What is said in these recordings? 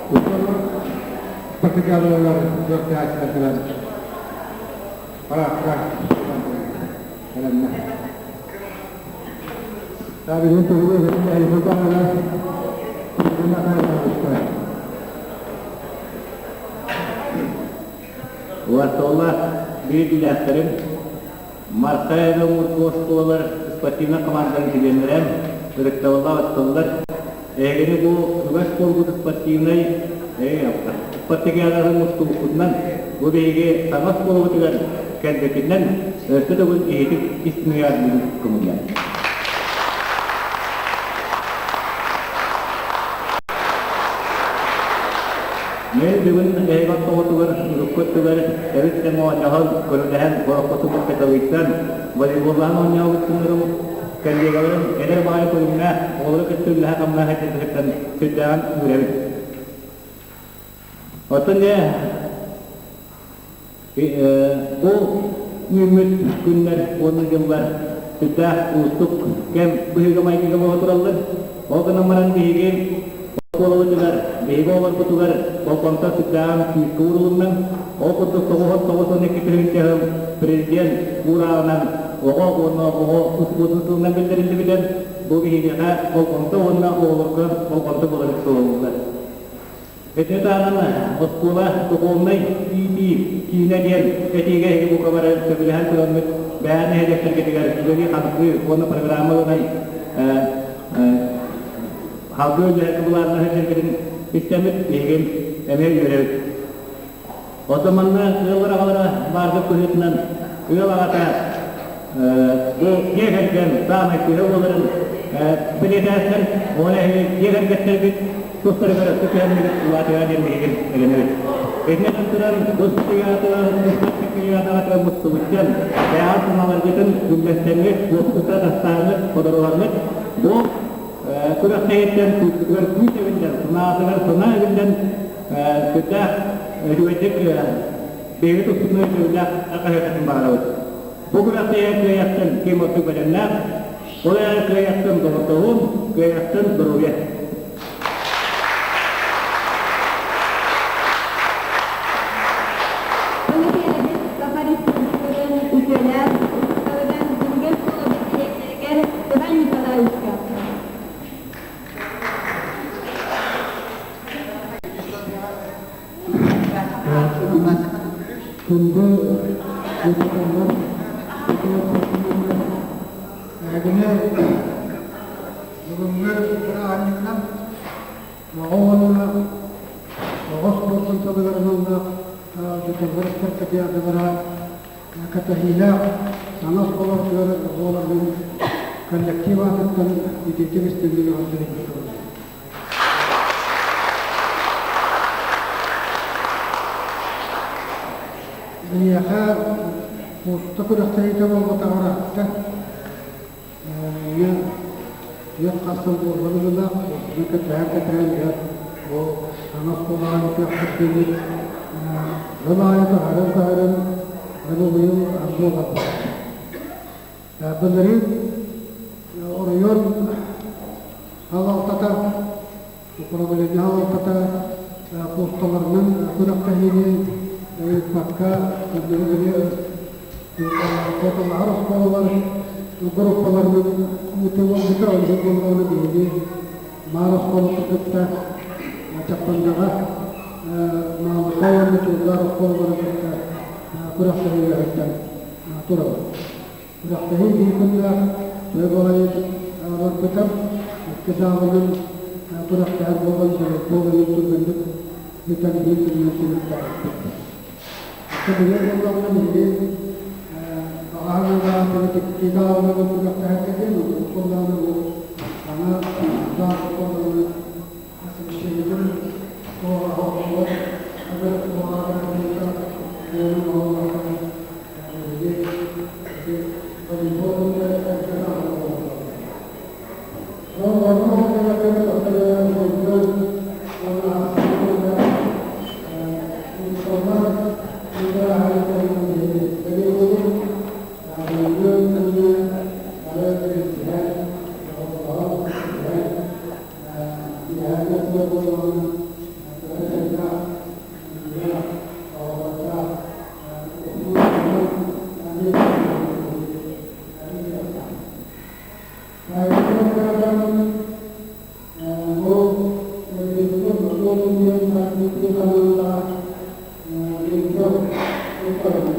Усталар спартакиадаларыгар күрэхтэһээччилэр кэлэн параадка бэлэмнэ. Табигин туһугу Уостоллар биир билээхтэрин Марха Мурку оскуолалар спортивнай командаларын чилиэннэрэ ырыктабыллаах ыттыллар. Эһигини бу үгэс буолбут спортивнай спартакиадаларын мустубуккутунан бу биһиги саҥа оскуолабытыгар кэлбиккитинэн өссө төгүл иһитик истиҥ көҥүллээн. Мен бүгүн эһиги ортоҕутугар урукку өттүгэр эбит тэҥ оонньоһон, көрүлэһэн, бороххотун кытта волейболлаан оонньообуттуннарым, коллегаларым эдэр баҕайы көрүҥнээх оҕолору кытта үллэһэ-хамнаһа сылдьыттан сүрдээҕин үөрэбит. Оттон дьэ Бу үүммүт күннэр уонна дьыллар сүрдээх уустук кэм быһыыга-майгыга буола тураллар. Ол гынан баран биһиги оскуолабытыгар, биһиги оҕолорбутугар болҕомто сүрдээҕин күүскэ уурулунна. Ол курдук 992 тыһыынча сыл президент уурааҕынан оҕо уонна оҕо успуордун сылынан биллэриллибитэ. Бу биһиэхэ болҕомто уонна оҕолорго болҕомто буоларын суолуллар. Ити таһынан оскуола духовнай иитии киинэ диэн этиигэ эһиги бука бары сөбүлэһэн тураммыт бэйэ нэһилиэктэргитигэр үлэлии-хамсыы уонна программаланай салгыы үлэһэргэ былааннаһар сиргитин истэммит биһигин эмиэ үөрэбит. Оттон манна ыаллар аҕалара баарга быһыытынан ыал аҕата бу дьиэ кэргэн саамай кыыһа буоларын бэлиэтээттэр уонна эһиги дьиэ кэргэттэргит тустарыгар өссө түһэммит улаатыаҕа диэн биһигин эрэнэбит. Итинэн туран дуспутуйаатыгар дуспутуйаатаҕа мустубуттан бэйэҕит санааларгытын үллэстэммит, уопсута тастааҥҥыт, бодоруһаҥҥыт бу күрэхтэһииттэн күүскүтүгэр күүс эбиллэн, санаатыгар санаа эбиллэн Сүрдээх үчүгэйдик биһиги туспутунан өйдөбүллээх хаһыататын баҕарабыт. Бу күрэхтэһии кыайыахтан ким ордук бэлэмнээх, ол эрээри кыайыахтан доҕордоһуум, кыайыахтан доруобуйа. Ону биэрэбит Саха Республикатын үтүөлээх учууталыгар Дүҥгэл оскуолабыт дириэктэригэр Иван Николаевичка. Күндү учууталлар, Эһигини бүгүҥҥү бырааһынньыгынан оҕо уонна оҕо спордун сылыгар аналлаах учууталлар спартакиадалара кэтэһиилээх саҥа оскуолабытыгар оҕолорбун коллектив аатыттан итиитик истиҥник эҕэрдэлиибин. Эйиэхэ куста күрэхтэһиитэ буолбатаҕа ыраатта. Ийэ түөрт хас сыл буолла быһыылаах, куустаны кэтэһэн-кэтэһэн дьэ бу саҥа оскуолаҕа ыытыахпыт диэммит сыл аайы таһааран-таһааран аны быйыл буоларбыт. Былырыын оройуон салалтата, управление салалтата куусталарынан күрэхтэһиини ыыппакка, куоталаһар оскуолалар группаларынан ыытыллыбыта. Ол иһин буоллаҕына биһиги Маар оскуолатын кытта Чаппандаҕа Маалыкай уонна Чууллаар оскуолаларын кытта күрэхтэһиигэ сылдьан турабыт. Күрэхтэһии биир күннээх үчүгэй баҕайы барбыта. Икки саалынан күрэхтэһэр буолан, волейбол эмиэ түргэнник бүтэн биир күнүнэн түмүктээбиппит. Өссө быйыл буоллаҕына биһиги баҕаһын аҕаатыбыт икки саалынан күрэхтэһэргэ диэн, онтубут буоллаҕына бу саҥа саал буоллаҕына освещениетын туоҕа оһоллор, Thank you. көрөбүн.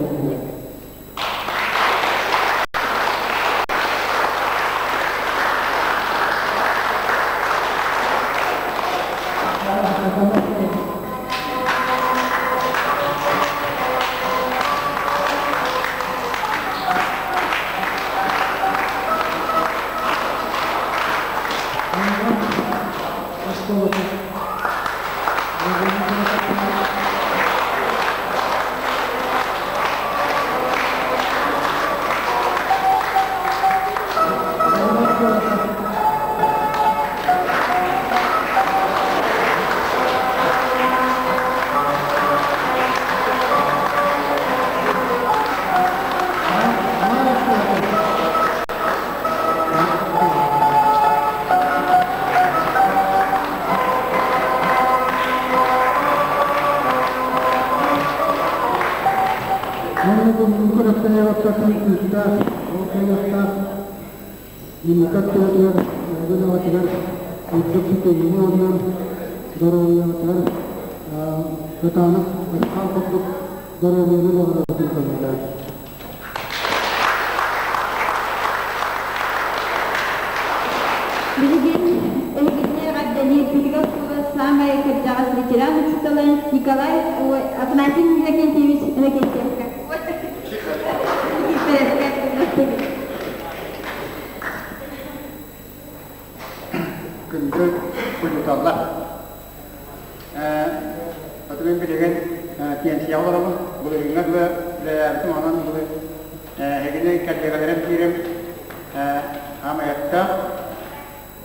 Манна бүгүҥҥү күрэхтэһиэҕиттэн күүстээх, ол кыайыахтаах Ньымыкат тыатыгар, Өргөн аҕатыгар үрдүк ситиһиини уонна доруобуйаҕытыгар кытаанах ыксал курдук доруобуйаны баҕарабытын көҥүллээн. Билигин эһигини эҕэрдэлиир Биһиги оскуола саамай кырдьаҕас ветеран учуутала Николай Афанасий Иннокентьевич Иннокентьевка. Күндү учууталлар! Оту мин билигин пенсияҕа олоробун. Былырыыҥҥа дылы үлэлээбитим, онон эһигини кэллиэгэлэрим киирим хаамыйаттаах.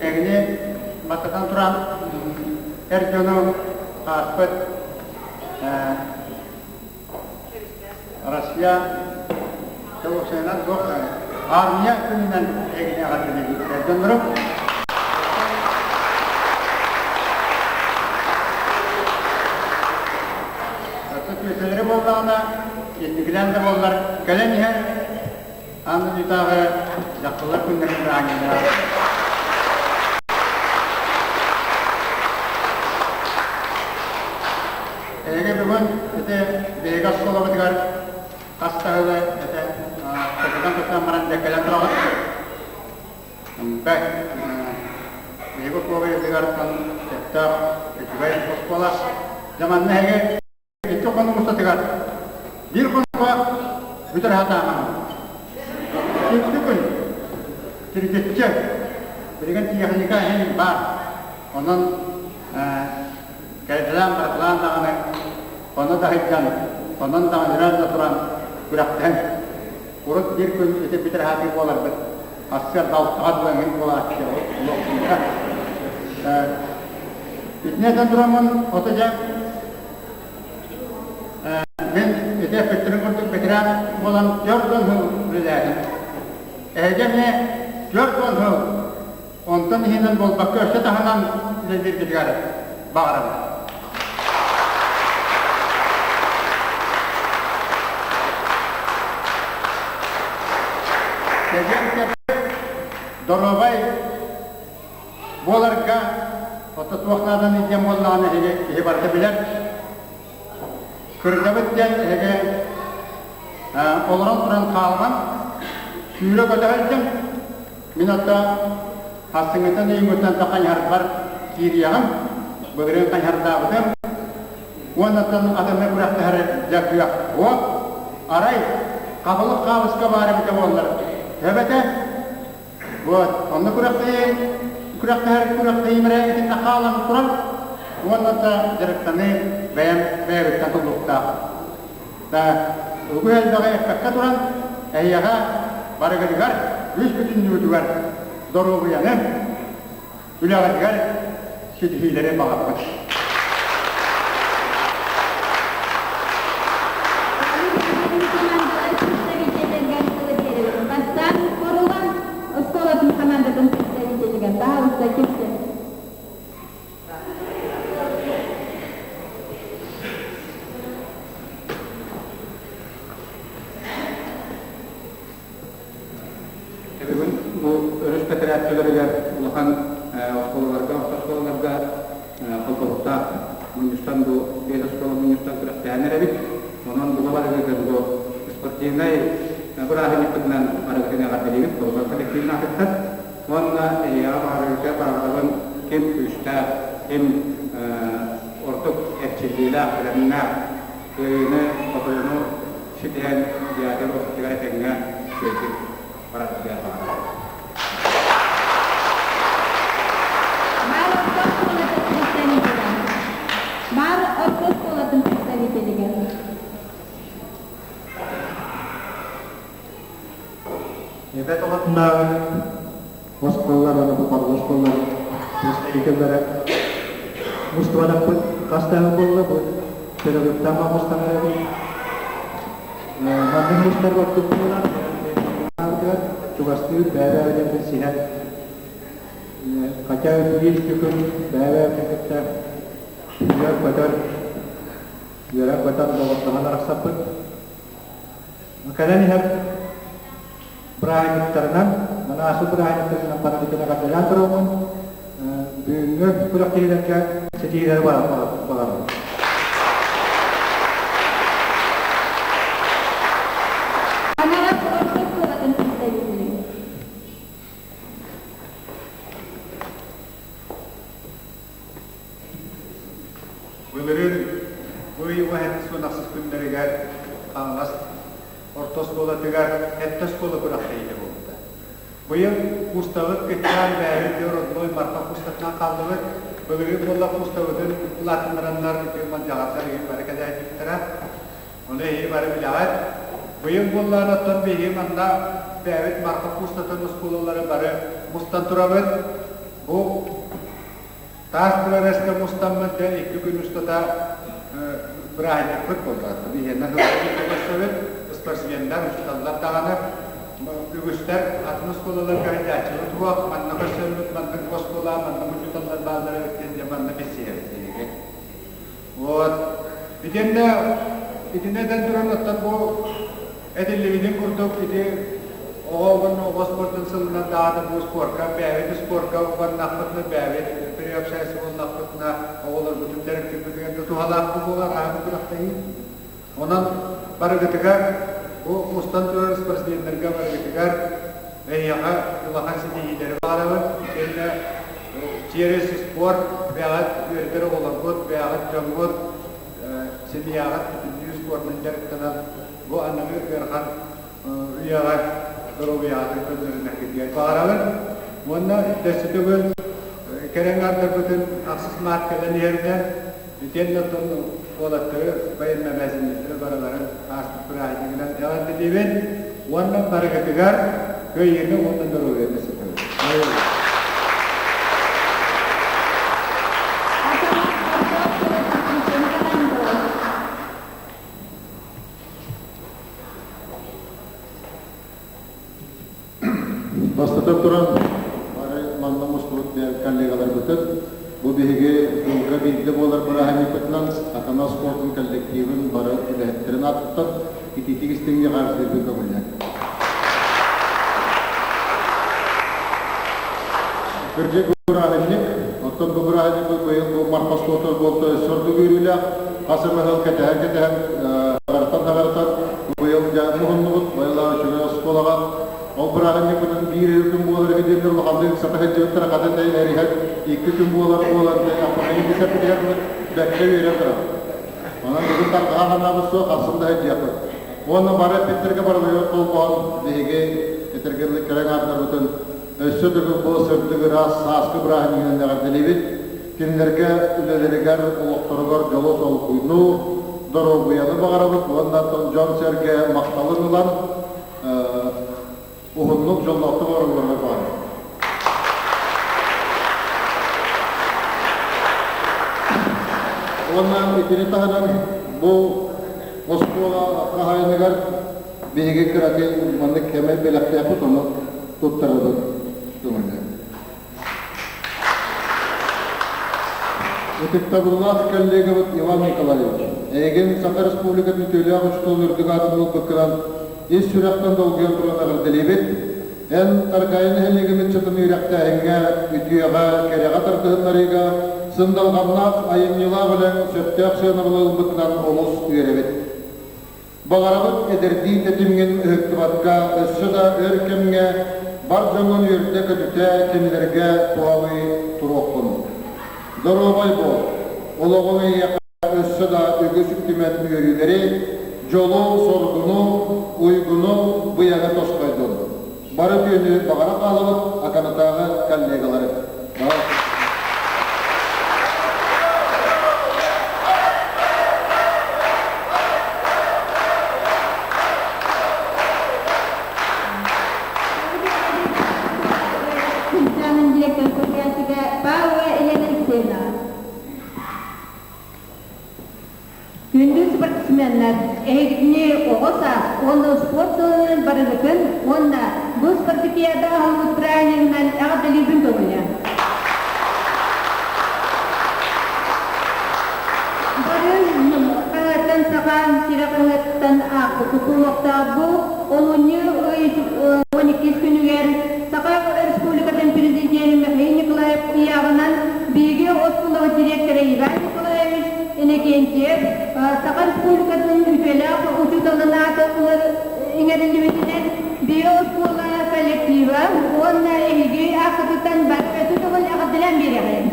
Эһигини бастатан туран эр дьону ааспыт Россия Чолоосуйанан туох армия күнүнэн эһигини эҕэрдэлиибит эр дьоннорум. Түөтэлэри буоллаҕына, инникилээн да буоллар, кэлэн иһэр аан дойдутааҕы дьахталлар күннэрин бырааһынньыгар Эһиги бүгүн ити биһиги оскуолабытыгар хас да сылы этэ кытынан баран дьэ кэлэн тураҕыт. Бэт биһиги оскуолабытыгар сөптөөх үчүгэй оскуола. Дьэ манна эһиги икки хонук устатыгар биир хонукка бүтэр сатаамаҥ. Икки күн тиргиччи билигин техника иһин баар. Онон кэлэлээн барытылаан даҕаны онно да сылдьан, онон даҕаны үрэн да туран күрэхтэһэн урут биир күн ити бүтэр аһатыы буоларбыт сарсыарда алтаҕа дылы эҥин буолааччы олохсуйда. Итини этэн тураммын ото дьэ мин ити эппиттэрин курдук ветеран буолан 40 сыл үлэлээтим. Эһиги эмиэ 40 сыл онтон иһинэн буолбакка өссө таһынан үлэлииргитигэр баҕарабын. Чэгиэн доруобай буоларга ото туох нааданый диэн буоллаҕына эһиги киһи барыта билэр. Кырдьабыт диэн эһиги олорон туран хаалҕан сүүрэ-көтө сылдьыҥ. Мин ото хассыҥҥыттан ыйыҥҥыттан да хайыһарбар киириэҕим, былырыын хайыһардаабытым. Уоннаттан атыннык күрэхтэһэр дьэ кыах суох. Арай хабылык хаалыска баар эбитэ буоллар, эбэтэ вот онно күрэхтэһии күрэхтэһэр күрэхтэһиим эрэ итиннэ хаалан турар уонна да дьарыктаныы бэйэм бэйэбиттэн туллуктаах. Да үгүс элбэҕи эппэккэ туран, эһиэхэ барыгытыгар үс бүтүннүүтүгэр доруобуйаны, үлэҕитигэр ситиһиилэри баҕарабыт. Бастаан Хорула оскуолатын командатын представителигэр баһаалыста кимсин. Бүгүн бу өрүс бэтэрээччилэригэр улахан оскуолаларга, орто оскуолаларга холбоһуктаах мунньустан бу биэс оскуола мунньустан күрэхтэһэн эрэбит. Онон бу барыгытын бу спортивнай бырааһынньыкпытынан барыгытын эҕэрдэлиибит, Холбор коллективын аатыттан. Уонна эһиэхэ баҕарарга баҕарабын ким күүстээх, ким ордук эрчиллиилээх, бэлэмнээх, кыайыыны, хотууну ситиһэн театр ортотугар этэҥҥэ үчүгэйдик бараргытыгар баҕарабын. Баар орто оскуолатын представителэ. Баар орто оскуолатын представителигэр. Эбэ тоҕотунааҕы оскуолалар уонна туталлар оскуолалар представителлэрэ мустубатахпыт хас даҕаны буолла бу педагогтаах мустан эрэбит. Маннык мустар ордук буолар чугастыыр бэйэ-бэйэбитин билсиһэн хотя биир күн бэйэ-бэйэбитин кытта үөр-көтөр үөрэн-көтөн доҕордоһон арахсарбыт. Кэлэн иһэр бырааһынньыктарынан, манаасы бырааһынньыктарынан барыбытын эҕэрдэлээн тураммын, бүгүҥҥү күрэхтэһиилэргэ ситиһиилэри баҕарабын. Анаҕас орто оскуолатын представителин. Былырыын бу ый уһэт күннэригэр Хаҥалас орто оскуолатыгар сэттэ оскуола күрэхтэһиитэ буолбута. Быйыл куустабыт кыччаан бэйэбит де родной Марха куустатынан хааллыбыт. Былырыын буолла куустабытын улаатыннараннар үтүө малдьаҕардар игин бары кэлээччиттэрэ. Ону эһиги бары билэҕит. Быйыл буоллаан оттон биһиги манна бэйэбит Марха куустатын оскуолалары бары мустан турабыт. Бу Таас дыбарыаска мустаммыт дьэ икки күн устата бырааһынньыкпыт буолла. Биһиэнэ көрсөбүт, спортсменнар, учууталлар даҕаны үгүстэр атын оскуолаларга сылдьааччыбыт суох, манна көрсөммүт, маннык оскуола, маннык учууталлар бааллар эбит диэн дьэ манна билсиһэбит биһиги. Вот. Итиннэ итиннэ этэн туран оттон бу Этиллибитин курдук, ити оҕо уонна оҕо спордун сылынан даҕаны бу спорка бэйэбит спорка убаннахпытына, бэйэбит приобщайся буоллахпытына, оҕолорбутун дьарыктыырбытыгар да туһалаах буолар аһы күрэхтэһии. Онон барыгытыгар бу мустан турар спортсменнарга барыгытыгар эһиэхэ улахан ситиһиилэри баҕарабын. Итиэннэ через спорт бэйэҕит үөрэтэр оҕолоргут, бэйэҕит дьоҥҥут семьяҕыт бүтүннүү спордун дьарыктанан бу аныгы ыарахан үйэҕэ доруобуйаҕытын көннөрүнэргитигэр баҕарабын уонна дэсси төгүл кэрэ аҥаардарбытын ахсыс маат кэлэн иһэринэн итиэннэ оттон уолаттары военнообязаннайдары барыларын ааспыт бырааһынньыгынан эҕэрдэлиибин уонна барыгытыгар кыайыыны уонна доруобуйаны ситиһэбин. Бастатан туран, бары манна мустубут коллегаларбытын бу биһиги сылга биирдэ буолар бырааһынньыкпытынан Атана спордун коллективын бары үлэһиттэрин ааттыттан итиитик истиҥник эҕэрдэлиирбин көҥүллээн. Кырдьык бырааһынньык, оттон бу бырааһынньыкпыт быйыл бу Марха оскуолата буолта өссө ордук үөрүүлээх, хас эмэ сыл кэтэһэн-кэтэһэн хаҕарытан-хаҕарытан быйыл дьэ муһуннубут, быйыл үчүгэй оскуолаҕа. Ол бырааһынньыкпытын биир эрэ күн буолар эбит диэннэр улаханнык ыксата сылдьыбыттара хата эриһэн икки күн буолар буолан аппахайын десертигэр бэркэ үөрэн турабыт. Онон бүгүн тарҕаһа санаабыт суох, ахсын да сылдьыахпыт. Уонна бары эппиттэргэ барыларыгар холбоон биһиги этэргэ кэрэ аҥаардарбытын өссө төгүл бу сырдык ыраас сааскы бырааһынньыгынан эҕэрдэлиибит. Кинилэргэ үлэлэригэр, олохторугар дьолу-солкуйну, доруобуйаны баҕарабыт уонна дьон-сэргэ махталын ылан уһуннук дьоллоохтук олороллоругар баҕарабыт. Уонна итини таһынан бу оскуола хаһаайыныгар биһиги кыракый маннык кэмэ бэлэхтээхпит, ону туттарабыт көҥүллээх. Ытыктабыллаах коллегабыт Иван Николаевич, эйигин Саха Республикатын үтүөлээх учууталын үрдүк аатын ылбыккынан ис сүрэхтэн долгуйан туран эҕэрдэлиибит. Эн Таркаайы нэһилиэгин ыччатын үөрэхтээһиҥҥэ, үтүөҕэ, кэрэҕэ тардыһыннарыыга сындалҕаннаах айымньылаах үлэҥ сөптөөх сыанабылы ылбытынан олус үөрэбит. Баҕарабыт эдэрдии тэтимҥин ыһыктыбакка өссө да өр кэмҥэ бар дьоҥҥун үөрдэ-көтүтэ кинилэргэ туһалыы туруоххун. Доруобай буол, олоҕуҥ эйиэхэ өссө да үгүс үктүмэн үөрүүлэри, дьолу-соргуну, уйгуну, быйаҥы тосхойдун. Бары үтүөнү баҕара хаалабыт Аканатааҕы коллегалары. Күнчээнин директор солбуйааччыга Павлова Елена Алексеевна. Күндү спортсменнар, эһигини оҕо саас уонна спорт сылынан барыгытын уонна бу спартакиада аһыллыбыт бырааһынньыгынан эҕэрдэлиирбин көҥүлэ. Бары хаһыаттан Саха сирэ хаһыаттан аахпыккыт буолуохтаах бу олунньу ый 12 күнүгэр Саха Республикатын Президенин Михаил Николаев ыйааҕынан биһиги оскуолабыт директора Иван Николаевич Иннокентьев Саха Республикатын үтүөлээх учууталын аата иҥэриллибитинэн биһиги оскуола коллектива уонна эһиги ааккытыттан бары өссө төгүл эҕэрдэлээн биэриэҕиҥ.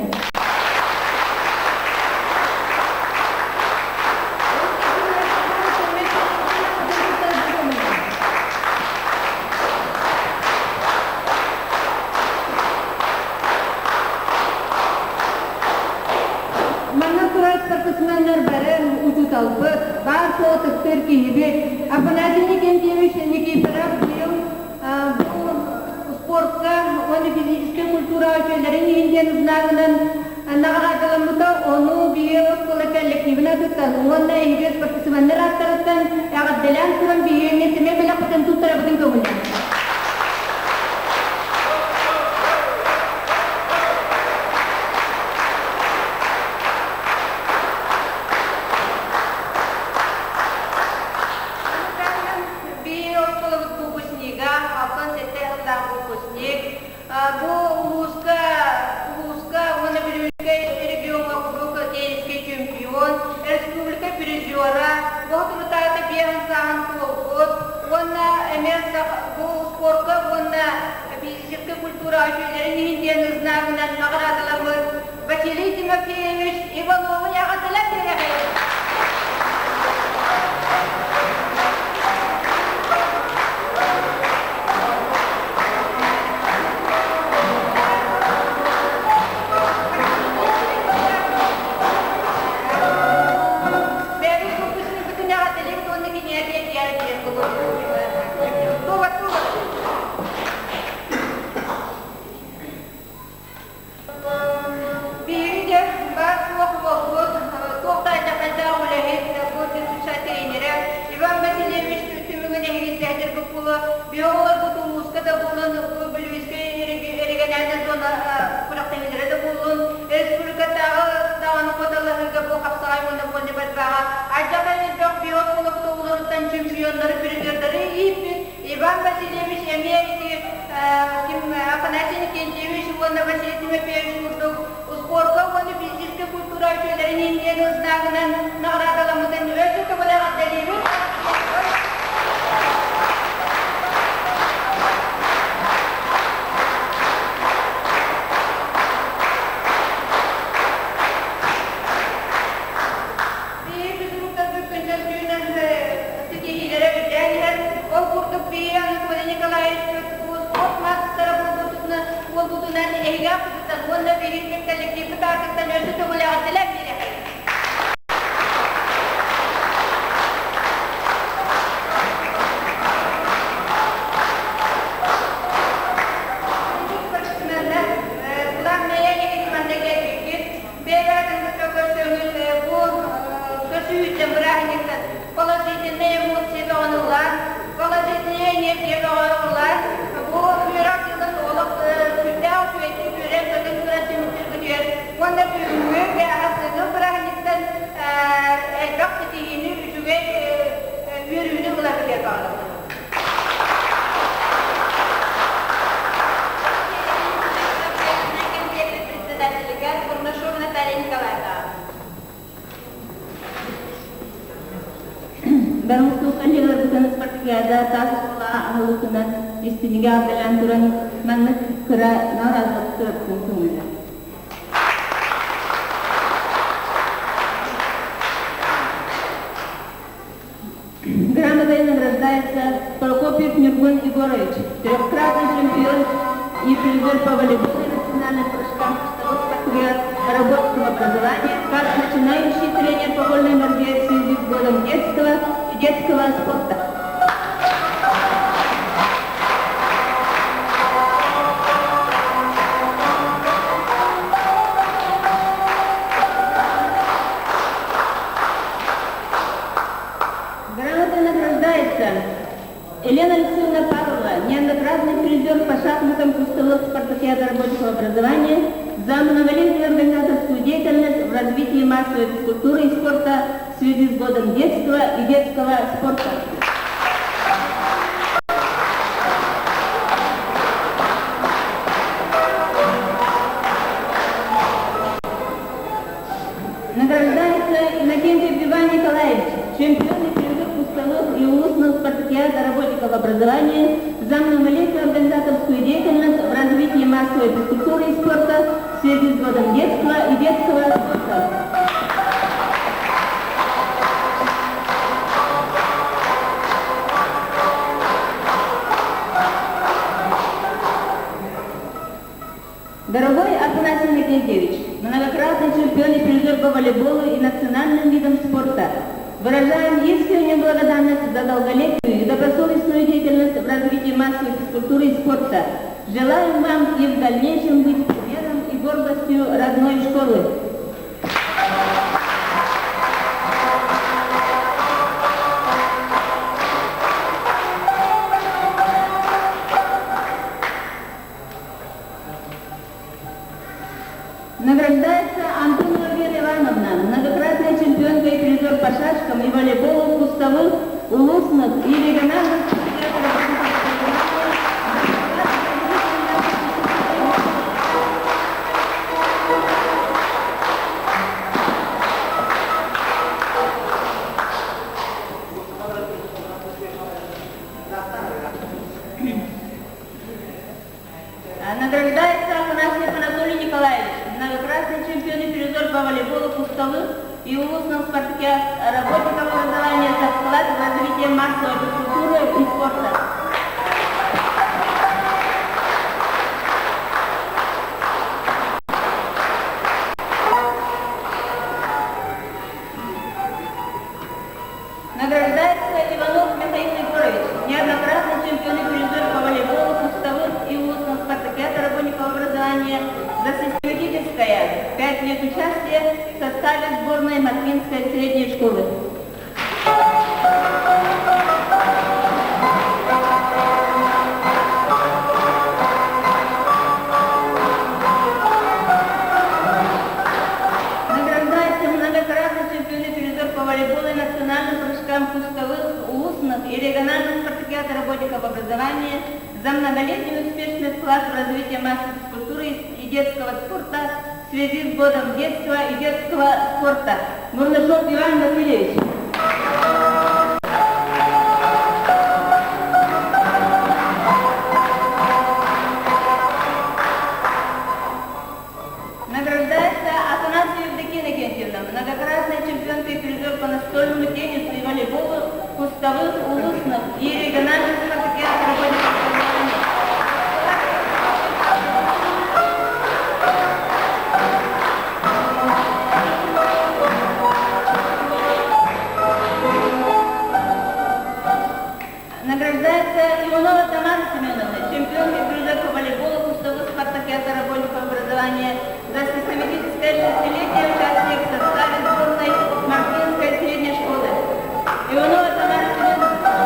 Манна турар спортсменнар бары учууталбыт, баар суол ытыктыыр киһибит Афанасий Никентьевич Никифоров быйыл бу спортка уонна физическэй культура үчүгэйлэрин иһин диэн знагынан наҕараадаламмыта. Ону биһиги оскуола коллективын атыттан уонна эһиги спортсменнар ааттарыттан эҕэрдэлээн туран биһиги сэмэй бэлэхпитин туттарабытын көҥүллээн. Биир оскуолабыт выпускнига, 67 сыллаах выпускник. Бу улууска, улууска уонна Бүлүүскэй региоҥҥа куруук теннискэ чемпион, республика призера, боотурутаата биэһин сааһын туолбут уонна эмиэ бу спорка уонна физическэй культура үчүгэйлэрин иһин диэн знагынан наҕараадаламмыт Василий Тимофеевич Иванову эҕэрдэлээн биэрэҕин! Бэйэбит выпускникпытын эҕэрдэлиибит уонна киниэхэ диэн диэн Туга туга. Биһиги баар-суох буолбут, туох да алдьархайдаах үлэһит, бу түмсэ тренерэ Иван Васильевич түмүгүн эһигинсээтир буккула биһи оҕолорбут улууска да буоллун, Бүлүүскэй региональнай зона күрэхтэһиилэрэ да буоллун, республикатааҕы даҕаны куоталаһыыга бу хапсаҕай уонна вольнай борьбаҕа алдьархай элбэх биһи оскуолабыт оҕолоруттан чемпионнары, призердары ииппит Иван Васильевич эмиэ ити ким Афанасий Никентьевич уонна Василий Тимофеевич курдук успуорка уонна физическэй культура үтүөлэрин иһин диэн знагынан наҕараадаламмытын өссө төгүл эҕэрдэлиибит. Биһиги физруктарбыт күнтэн түүн ситиһиилэрэ үрдээн иһэр. Ол курдук биһиги Анатолий Николаевичпыт спорт маастара буолбутунан эһиги ааппытыттан уонна биһиги коллективпыт аатыттан өссө төгүл эҕэрдэлээн биэриэххэ. Спортсменнар, главное, эһиги манна кэлбиккит. Бэйэҕитин кытта көрсөҥүт бу көрсүһүүттэн бырааһынньыктан положительнай эмоция бөҕөнү ылан, положительнай энергия бөҕө ылан, бу үөрэх дьылын олох сүрдээх үчүгэйдик үөрэн-көтөн туран түмүктүүргүтүгэр уонна бүгүҥҥү аһасыгы бырааһынньыктан элбэх ситиһиини, үчүгэй үөрүүнү ыларгытыгар баҕарабын. Председателигэр Бурнашова Наталья Николаевна. Бары мустубут коллегаларбытын спартакиада таас оскуола аһыллыытынан истинигэ аҕалан туран маннык кыра наҕараадаларбытын көҥүллэр. Грамотой награждается Прокопьев Нюргун Егорович, трехкратный чемпион и призер по волейболу и национальным прыжкам кустовых рабочего образования, как начинающий тренер по вольной борьбе в связи с годом детства и детского спорта. Грамотой награждается Елена Алексеевна Павлова, неоднократный призер по шахматам кустовых спартакиад рабочего образования за многолетнюю организаторскую деятельность в развитии массовой физкультуры и спорта в связи с годом детства и детского спорта. Награждается Иннокентьев Иван Николаевич, чемпион и призер кустовых и улусных спартакиад работников образования за многолетнюю организаторскую деятельность в развитии массовой физкультуры и спорта в связи с годом детства и детского спорта. Дорогой Афанасий Иннокентьевич, многократный чемпион и призер по волейболу и национальным видам спорта, выражаем искреннюю благодарность за долголетнюю и добросовестную деятельность в развитии массовой физкультуры и спорта. Желаем вам и в дальнейшем быть примером и гордостью родной школы. Награждается Антонова Вера Ивановна, многократная чемпионка и призер по шашкам и волейболу кустовых, улусных и региональных чемпионатов. Награждается Афанасьев Анатолий Николаевич, многократный чемпион и призер по волейболу кустовых и улусном спартакиад работников образования за вклад в развитие массовой физкультуры и спорта. Награждается Иванов Михаил Егорович, неоднократный чемпион и призер по волейболу кустовых и улусном спартакиад работников образования за систематическое 5 лет участия в составе сборной Москвинской средней школы. Награждается многократный чемпион и призер по волейболу и национальным прыжкам кустовых, улусных и региональных спартакиад работников образования за многолетний успешный вклад в развитие массовой физкультуры и детского спорта в связи с годом детства и детского спорта. Мурнашов Иван Васильевич. Награждается Афанасьева Евдокия Иннокентьевна, многократная чемпионка и призер по настольному теннису и волейболу кустовых, улусных и региональных спартакиад работников образования. Награждается Иванова Тамара Семеновна, чемпионка и призер по волейболу кустовых спартакиад работников образования за систематическое шестилетие участия в составе сборной Мордвинской средней школы. Иванова Тамара Семеновна.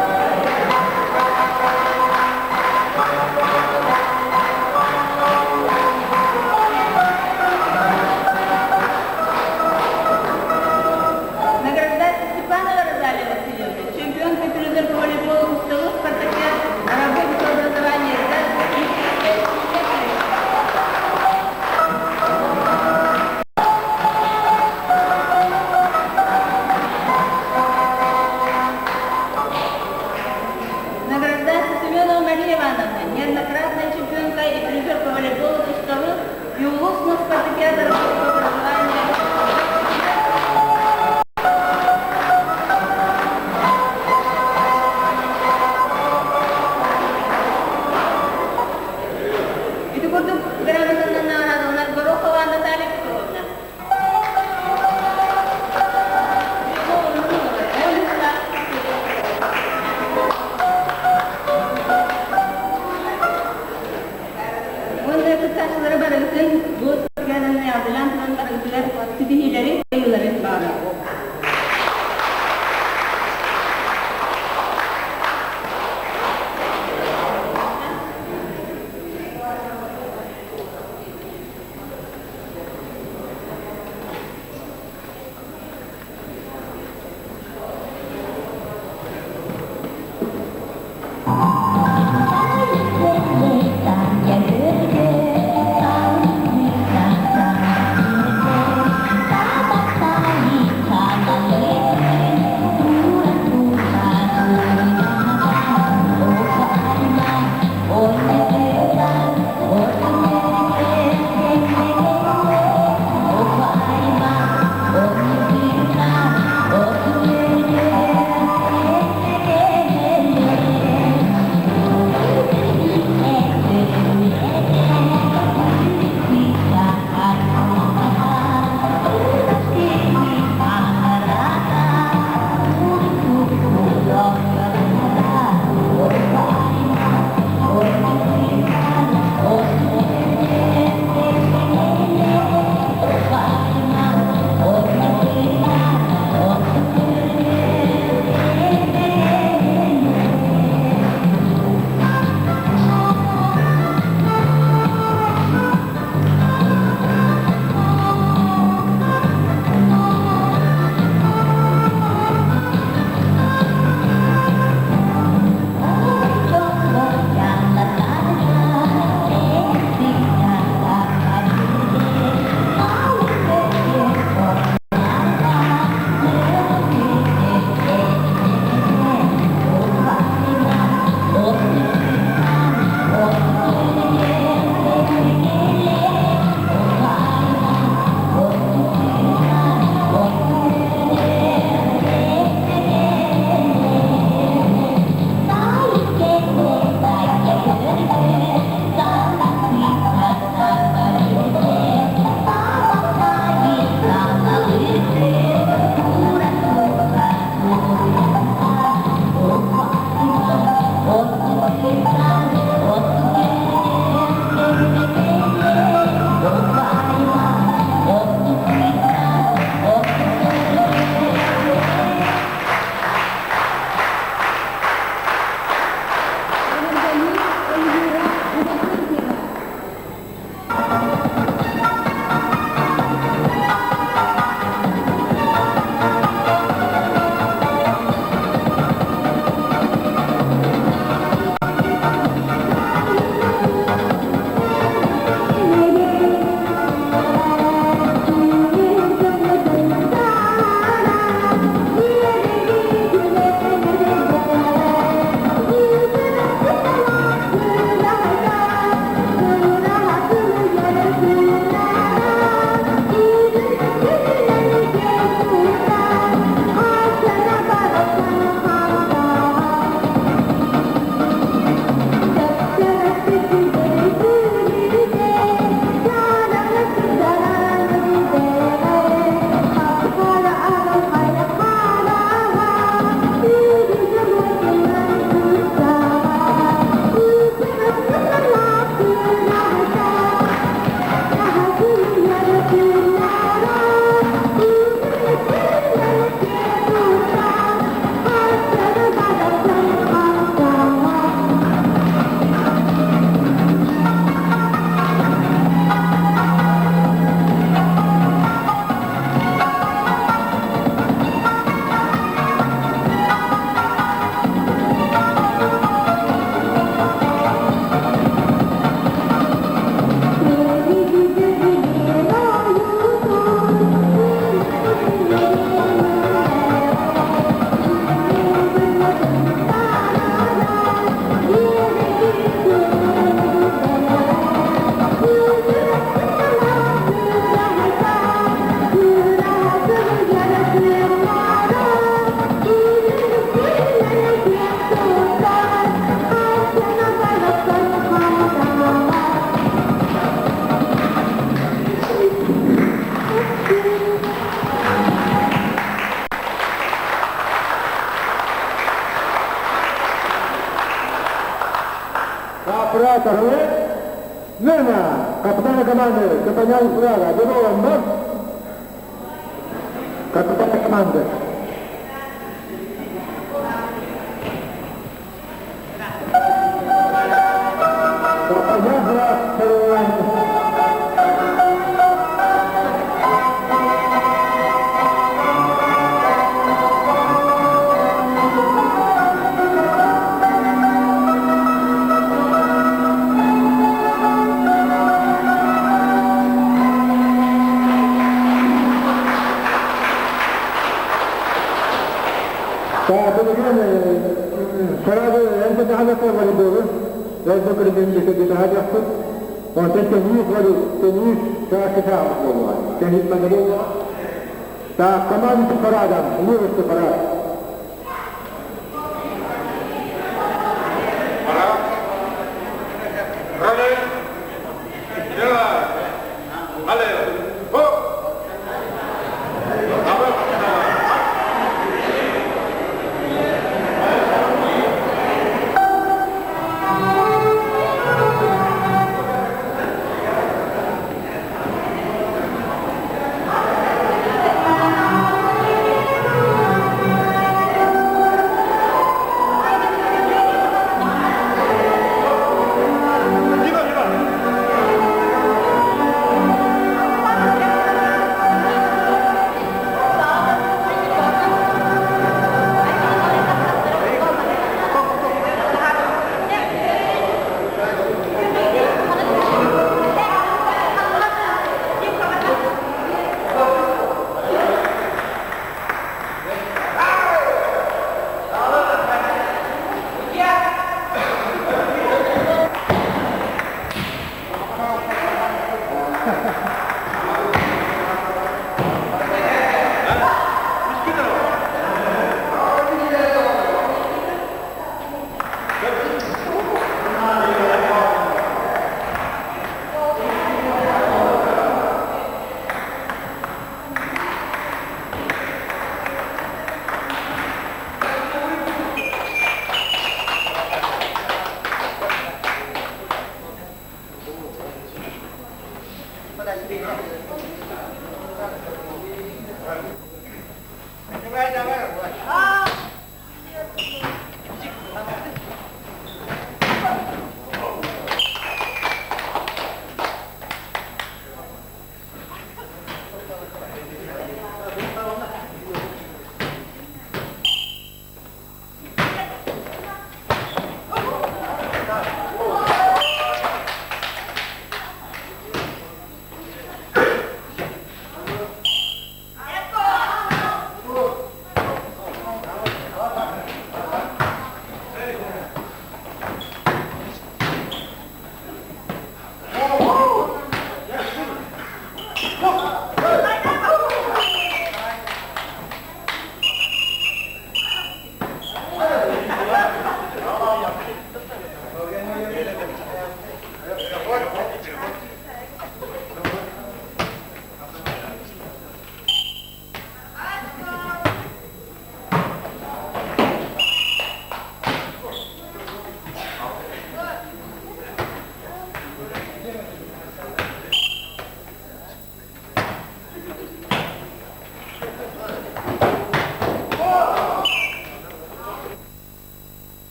Второе. Смена капитана команды Капанян Фрага. Деболан Капитана команды. Капанян Фрага. Команда парада, мужество парад.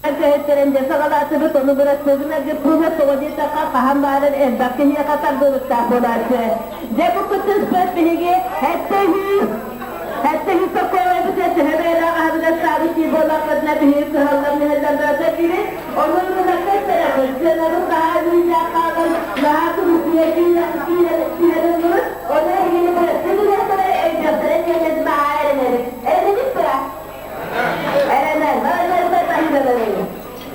Көһөттөрөн дьэ саҕалаатыбыт, ону бырастыыбынарга пуна тоҕо диэтэххэ хаһан баарар элбэх киһиэхэ тардылыктаах буолааччы. Дьэ бу кыттыспыт биһиги 700 сокуолайбыт төһө бэйэлээх аһыныгастаабыт дии буоллахпытына биһиги кыһаллар мүһэллэр барыта диибит. Ону ырыынакка истэрэхпит, сыанабыт наһаа үүннээх хаалан, наһаа курусуйа киирэн ыллыбыт. Ону эһигини бырастыы гыныахтара, өйдүөхтэрэ диэн наһаа эрэнэбит. Эрэнэбит дуо? Эрэнэр, барыларыгар баһыыбаларый.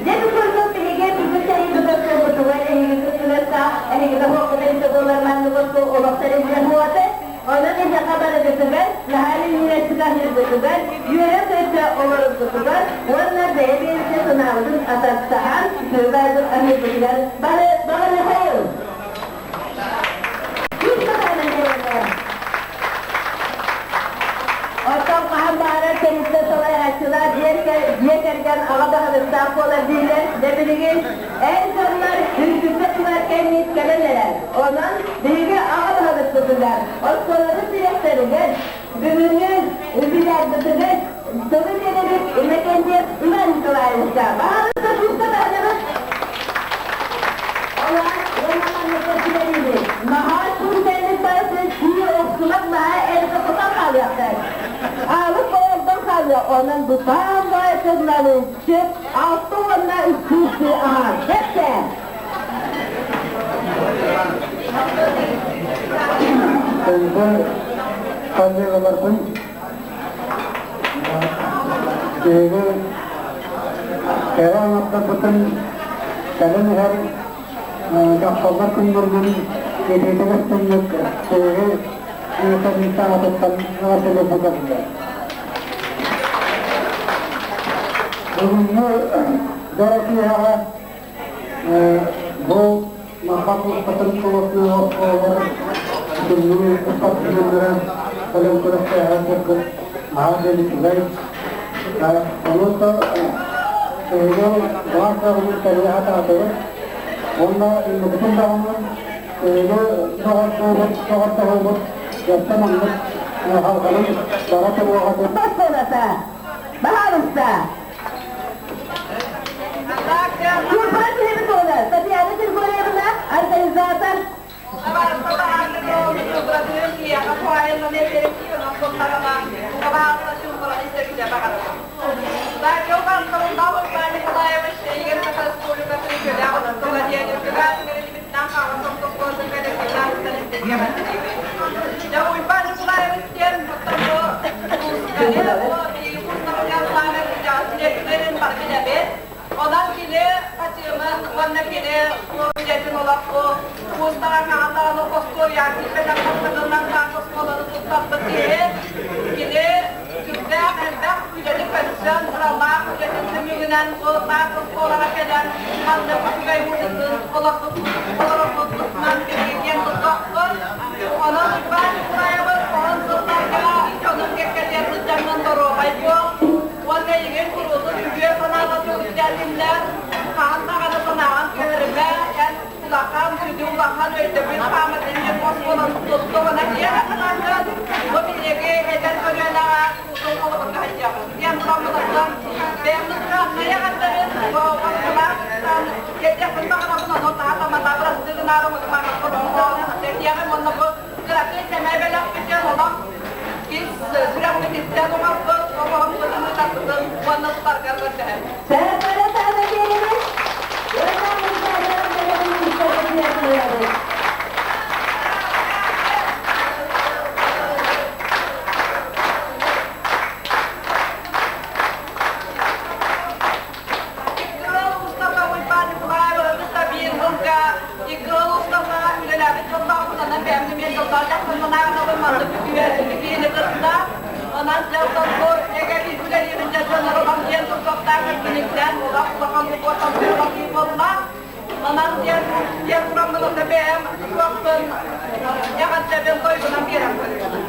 Дьэ бу курдук биһиги бүгүн тэрийбит остуолбутугар эһиги кыттыгастаах, эһиги тоһуоххут эбитэ буолар маннык остуол олох тэриллэр буолата. Онон эһиэхэ барыгытыгар, наһаа илиҥҥирэстик аһыыргытыгар, үөрэ-көтө олороргутугар уонна бэйэ-бэйэбитин санаабытын атастаһан, сырдайбыт аһыыргытыгар бары баҕарыахайыҥ! Оттон хаһан баҕарар тэрилтэ салайааччылар дьиэ кэргэн аҕа баһылыктаах буолар дииллэр. Дьэ билигин эр дьоннор үрдүккэ турар кэммит кэлэн эрэр. Онон биһиги аҕа баһылыкпытыгар, оскуолабыт дириэктэригэр, бүгүҥҥү юбилярбытыгар тылы биэрэбит Иннокентьев Иван Николаевичка. Баһаалыста күүскэ таһынабыт. Олар уонна маннык сүбэлиибит. Наһаа күүстээбит барысын күү охсубат наһаа эрдэ тутан хаалыахтар. Аалык олордон хаалыа, онон бытаан баайсынналыыччы алта уонна үстүүстүү аһаан. Бэттэ! Күндү коллегаларбын, биһиги кэрэ аҥардарбытын кэлэн иһэр дьахталлар күннэринэн итиитик истиҥник биһиги ыытан аатыттан эҕэрдэлиэхпит. Бүгүҥҥү дьоро киэһэҕэ Бу Марха куустатын кулуотунан оскуолалар бүтүннүү спортсменнара кэлэн күрэхтэһэ сылдьыбыт наһаа диэн үчүгэй. Ону да эһиги баар кыаҕынан тэрийэ сатаатыгыт. Уонна инникитин даҕаны эһиги доҕордуубут, доҕордоһуубут өссө маннык халҕанын бара туруоҕа диэн. Оскуолата, баһаалыста! Курбан киһибит буолар. Татьяна Григорьевна, организатор. Онон кини хачыымын уонна кини үлэтин олохху куустаҕа хаҕатааны остуоруйаан киирбэтэх хастыгынан таас оскуоланы туттарбыт киһи кини сүрдээх элбэх үлэни көрсөн сыралаах үлэтин түмүгүнэн бу таас оскуолаҕа кэлэн маннык үчүгэй муһутун олорбут олорорбутунан киэн туттуохпут. Онон Иван Николаевич уһун сылларга дьонун кэккэтигэр сылдьаммын доруобай буол уонна эйигин куруутун үтүө санааларга үктэтиннэр, хаһан даҕаны санааҕын түһэримэ, эн улахан, сүдү улахан өйдөбүл пааматынньык оскуоланы туттуҕуна киэһэ санааҥҥын бу биһиги эдэр көлүөнэҕэ куутун холобурга сылдьаҕын. Диэн тураммытыттан бэйэм нускааннай эҕэрдэбин оскуолаах кэтиэхпин баҕарабын, ону таһа-тамата бырастыы гынаары кэтиэҕим уонна бу кыракый сэмэй бэлэхпитин олох ис сүрэхпититтэн оҥорбут оҥоһукпутун ыытарбытын уонна тутаргар көрдөһөбүт. Сэрапара саана биэрэбит. Уонна мунчаарар Иккырыл устата Уйбаан Николаева кытта биир сылга иккырыл устата үлэлээбит дьоллоохпун, бэйэм эмиэ дьоллоох дьахтармынаахтабын маннык үтүө киһини кытта. Онон дьоллорбу эгэ биир үлэлиибин дьэ дьоннорум диэн тургуохтаах эргиниттэн улах улахан уотан буолла. Онон диэн диэн тураммын онно бэйэм туохпун эҕэрдэбин тойгунан биэрэн көрүөҕүм.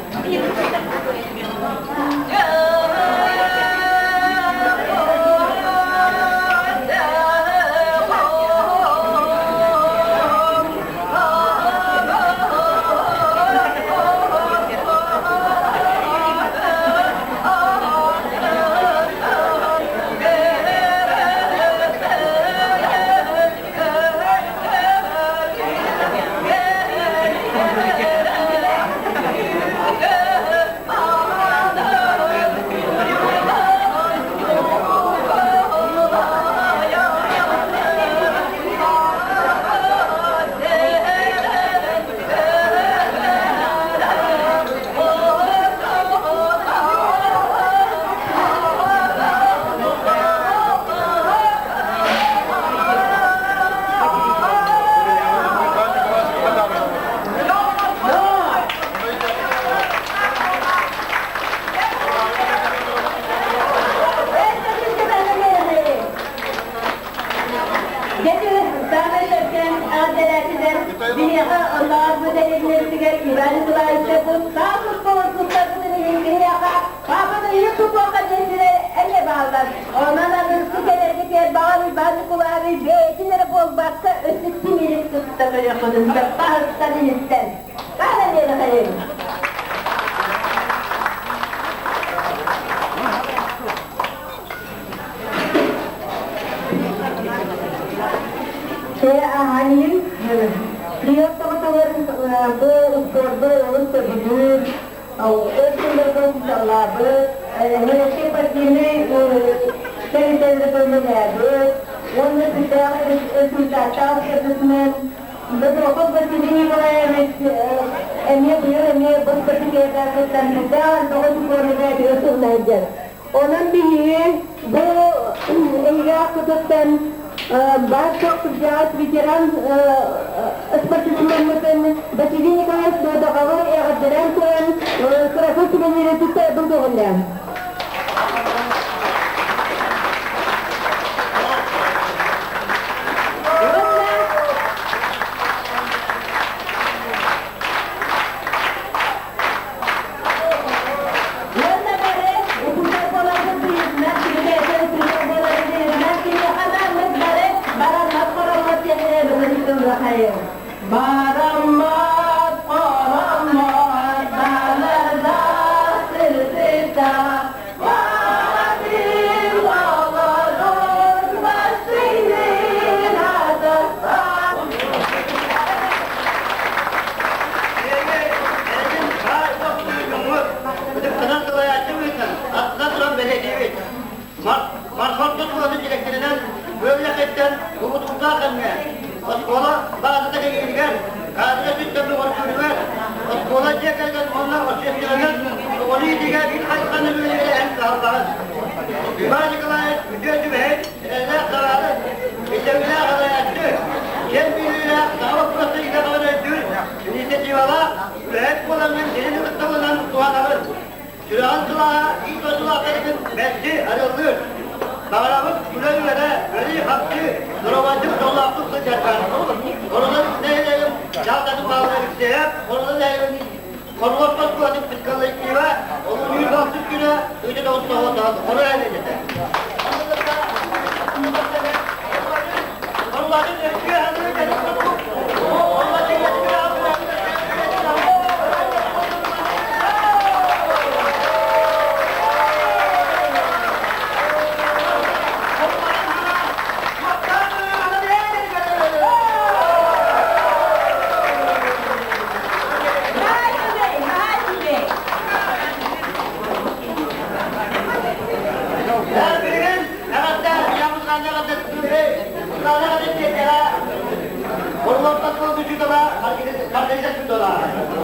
Биһиэхэ оннооҕор бу дэриэбинэбитигэр Иван Николаевичка бу таас оскуола туттарбытын иһин киниэхэ паапаны ыйык тутуохха диэн сирэ эмиэ бааллар. Онон аныгыскы кэлэргитигэр баҕар Иван Николаевич бэйэтин эрэ буолбакка өссө тимирин кытта көрүөххүтүн сөп таһыттан иһиттэн. Хаһан эмиэ Чэ, аһаанньын Прием тоҕотолорун бу устуорду олус сөбүлүүр, өр сылларга учууталлаабыт, Мэлэччи партийнай тэрилтэлэргэ үлэлээбит уонна сүрдээх результаттаах спортсмен Додохов Василий Николаевич эмиэ быйыл эмиэ бу спартакиадаҕа кыттан сүрдээх элбэх учууталларга сылдьар. Онон биһиги бу эйгээх кытыттан баар-суох кырдьаҕас ветеран спортсмеммытын Василий Николаевич Додоковы эҕэрдэлээн туран кыракый сувениры туттарбын көҕүллээн. Уонна бары учуутал буоларбыт быһыытынан, кини учуутал буоларын быһыытынан киниэхэ анааммыт бары бараммат хороммот диэн ырыабытын ыллахайым. Бараммат хороммот балардаах сырсыта Баратым олорор бастыҥнын атахтаах. Ытыктанан салайааччы быһыытынан астына туран бэлиэтиибит. Мархордун куоратын директорынан Бөөлөкөттөн Кубутурдаах кэмҥэ оскуола баазата кэҥииригэр, каадыра сүттэн бөҕөргүүрүгэр, оскуола дьиэ кэргэн уонна общественнай оҕону иитиигэ биир хайысханы үлэлэһэн кыһаллаҕын. Иван Николаевич үтүө сүбэһит, эрэллээх салаалы, ирдэбиллээх салайааччы, киэҥ билиилээх, саҥа боппуруостары идэҕэр өйдүүр инициативалаах Үлэһит буоламмын дириҥ ытыктабылынан туһанабын. Сүрэҕин сылааһа ис дойдулаахтаргын мэлдьи арыаллыыр. Баҕарабыт үлэ-үөрэ, өрүү-хапчыы, доруобайдык, дьоллоохтук сылдьаргар. Хорунан нэһилиэгим дьаһалтатын баһылыга Алексеев, Хорунан нэһилиэгин Хоруоппа оскуолатын коллектива олунньу алтыс күнэ ыйда тоҕус тоҕус Хоро нэһилиэгэ. Хорулатын өттүө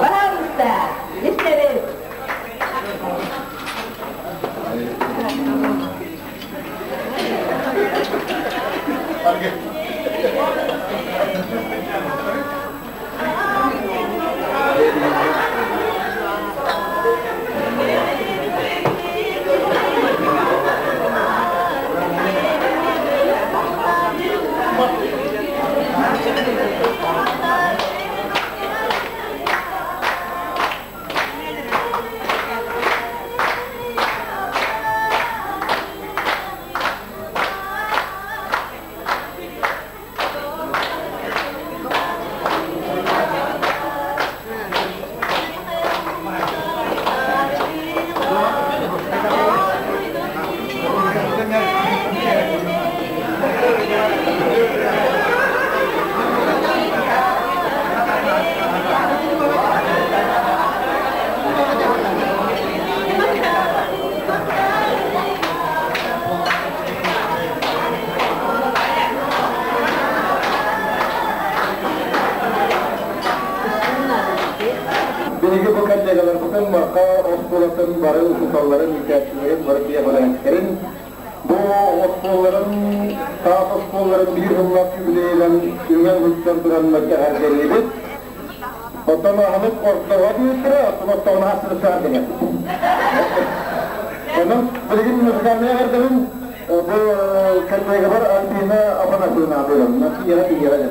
Пожалуйста, истэбин. Биһиги бу коллегаларбытын Марха оскуолатын бары учууталларын, иитээччилэрин, бары пиэҕэлээхтэрин бу оскуолаларын, таас оскуолаларын биир сыллаах юбилейынан үҥэн сылдьан тураннар эҕэрдэлиибит. Оттон аһылык ортоҕо диэбиттэрэ, оттон ортоҕун аастырыктаах диэн. Онон билигин музыкальнай эҕэрдэбин бу коллегабар Альбина Афанасьевна аныырым. Тиийэҕэ тиийэҕэ.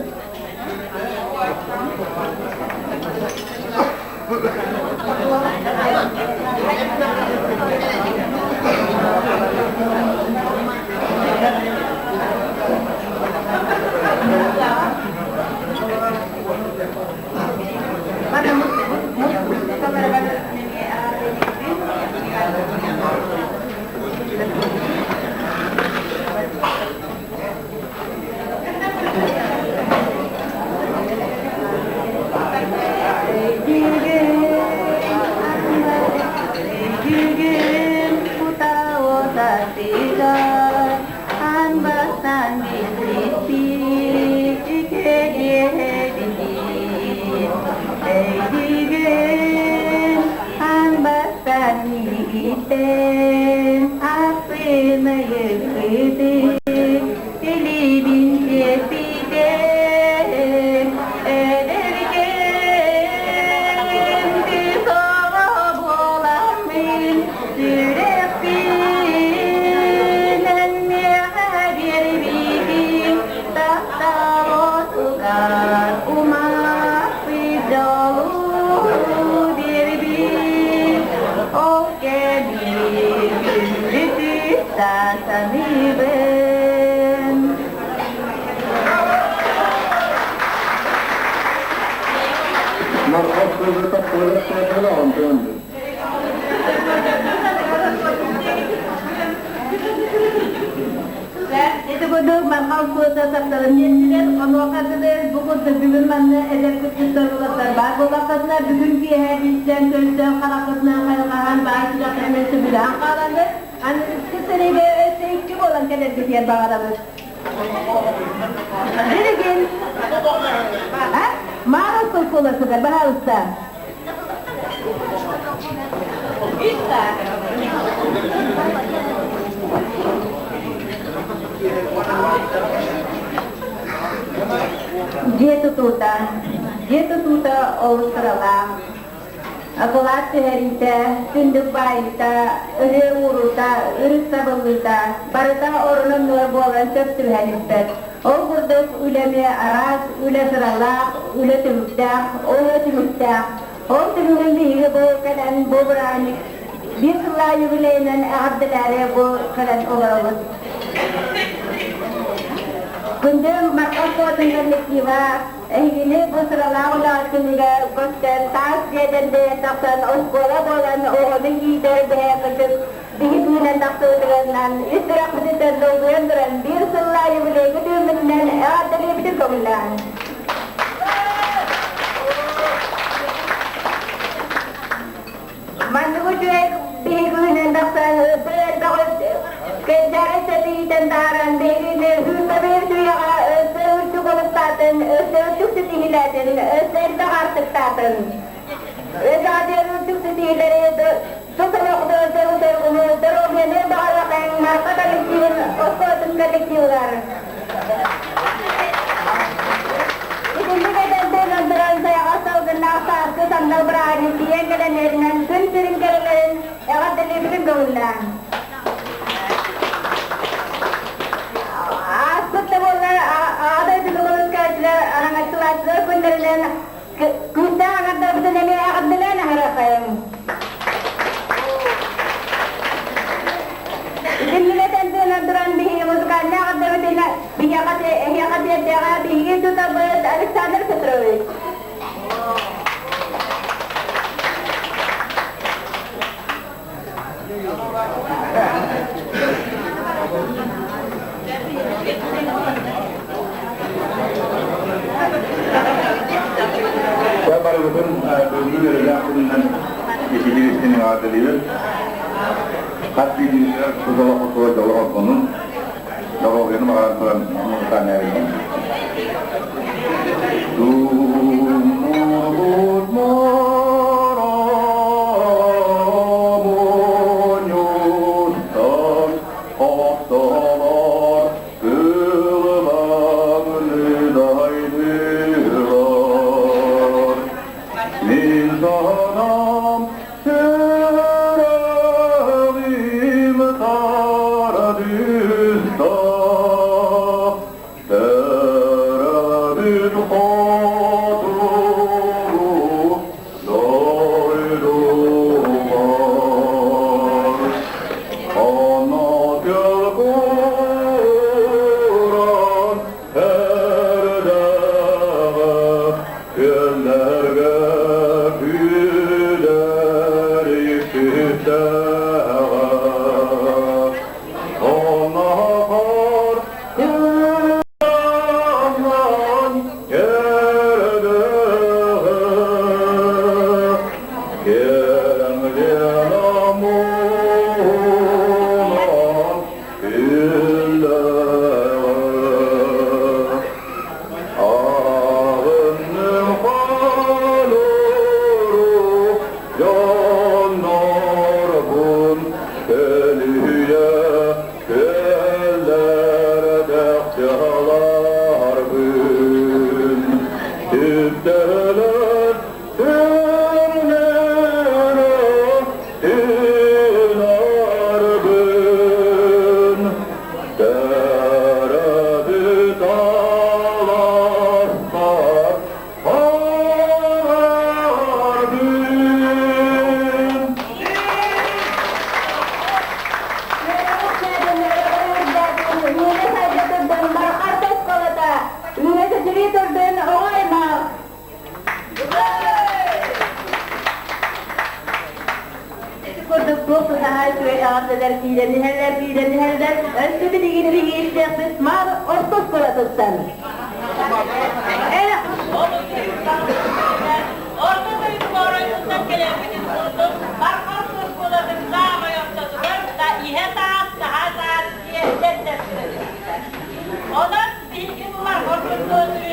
Ити курдук Мархал суота тапталын биэрдилэр. Онуоха дылы бу курдук бүгүн манна эдэр кыргыттар уолаттар баар буоллаххытына, бүгүн киэһэ билсэн, көрсөн, хараххытынан хайҕаһан, баай сүрэххитинэн сөбүлэһэн хааланнар, аныгыскы сырыыга өссө икки буолан кэлэргитигэр баҕарабыт. Билигин Маар оскуолатыгар, баһаалыста. Дьиэ тутуута. Дьиэ тутуута олус сыралаах. Акылаат түһэриитэ, түннүк баайыыта, ырыа ууруута, үрүт сабыллыыта барыта орун-оннугар буолан сөп түбэһэн испэт. Ол курдук үлэми араас үлэ сыралаах, үлэ түмүктээх, ол түмүктээх. Ол түмүгүн биһиги бу кэлэн бу бырааһынньык биир сыллаах юбилейынан эҕэрдэлээри бу кэлэн олоробут. Күндү Марха Куотун коллектива эһигини бу сыралаах үлэҕит күнүгэр көстөн таас дьиэтэн бэйэн тахсан оскуола буолан оҕону иитэр бэйэҕитин биһи түүнэн тахсыбытыгарынан үс сүрэхпититтэн долгуйан туран биир сыллаах юбилейга түүммүтүнэн эҕэрдэлиибитин көҥүллээн. Маннык үчүгэй биһиги үүнэн тахсан кэнчээри сэтиитэн таһааран биһигини сүүрбэ үйэҕэ өссө үрдүк олуктаатын, өссө үрдүк ситиһиилээтин, өссө элбэх аартыктаатын. Өсөҕө үрдүк ситиһиилэри тус олохто сөргү доруобуйаны баҕарыахайын Марха коллективын оскуолатын коллективыгар. Итинник этэрдэн ылдыран сайаҕас салгыннаах сааскы сандал бырааһынньык тиийэн кэлэннэринэн күн сирин кэрэлэрин эҕэрдэлиибитин көҥүллээн. Ааспыт да буоллар Аҕа дойдуну көмүскээччилэр, араҥаччылааччылар күннэринэн күүстээх аҥардарбытын эмиэ эҕэрдэлээн аһарыаххайыҥ. Итинник этэн туран биһиги музыкальнай эҕэрдэбитин биһиэхэ эһиэхэ тиэрдиэҕэ биһиги тутабыт Александр Петрович. Барыбытын бүгүҥҥү үөрүүлээх күнүнэн итини истиҥ эҕэрдэлиибин. Хас биирдиибитигэр тус олоххутугар дьолу ордонун, доруобуйаны баҕаран туран музыкальнай Min иһэллэр, киирэн иһэллэр, киирэн иһэллэр. Өссө билигин биһиги истиэхпит Маар орто оскуолатыттан. Орто дойду оройуттан кэлэрбитин курдук, Барҕар оскуолатын саамай ортотугар да иһэ саас, таһа саас диэн дэстэр. Онон биһиги бу Барҕар оскуолатын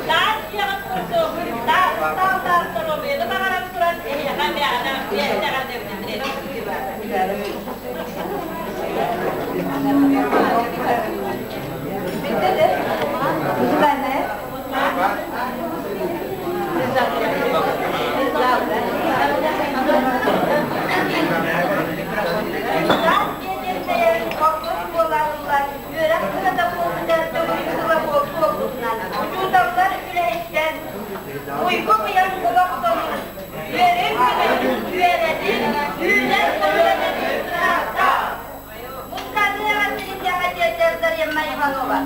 таас дьиэҕит курдук таал-таал доруобуйаны баҕаран туран эһиэхэ мээнэ эҕэрдэбитин Музыкальная. Үөрэх кыһата буолбута төгүрүк сыла буолбутунан учууталлар үлэһиттэр уйгу быйаҥ олохтонун, үөрүн үөрэтин, үүнэр көлүөнэни ыраата. Музыкальная тиэрдэр Дарья Иванова.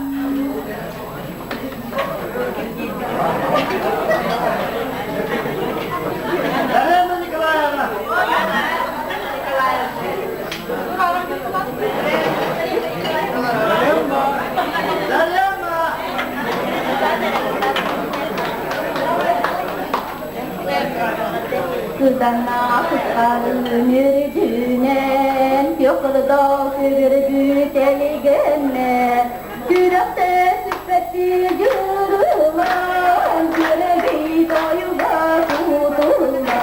Елена Николаевна! Кыданна кыткарын үрдүнэн, Көхөлдө күгүрбүт элигэннэ, Сүрэхтэ сүппэттии дьурулан, Күрэги тойуга кутулла.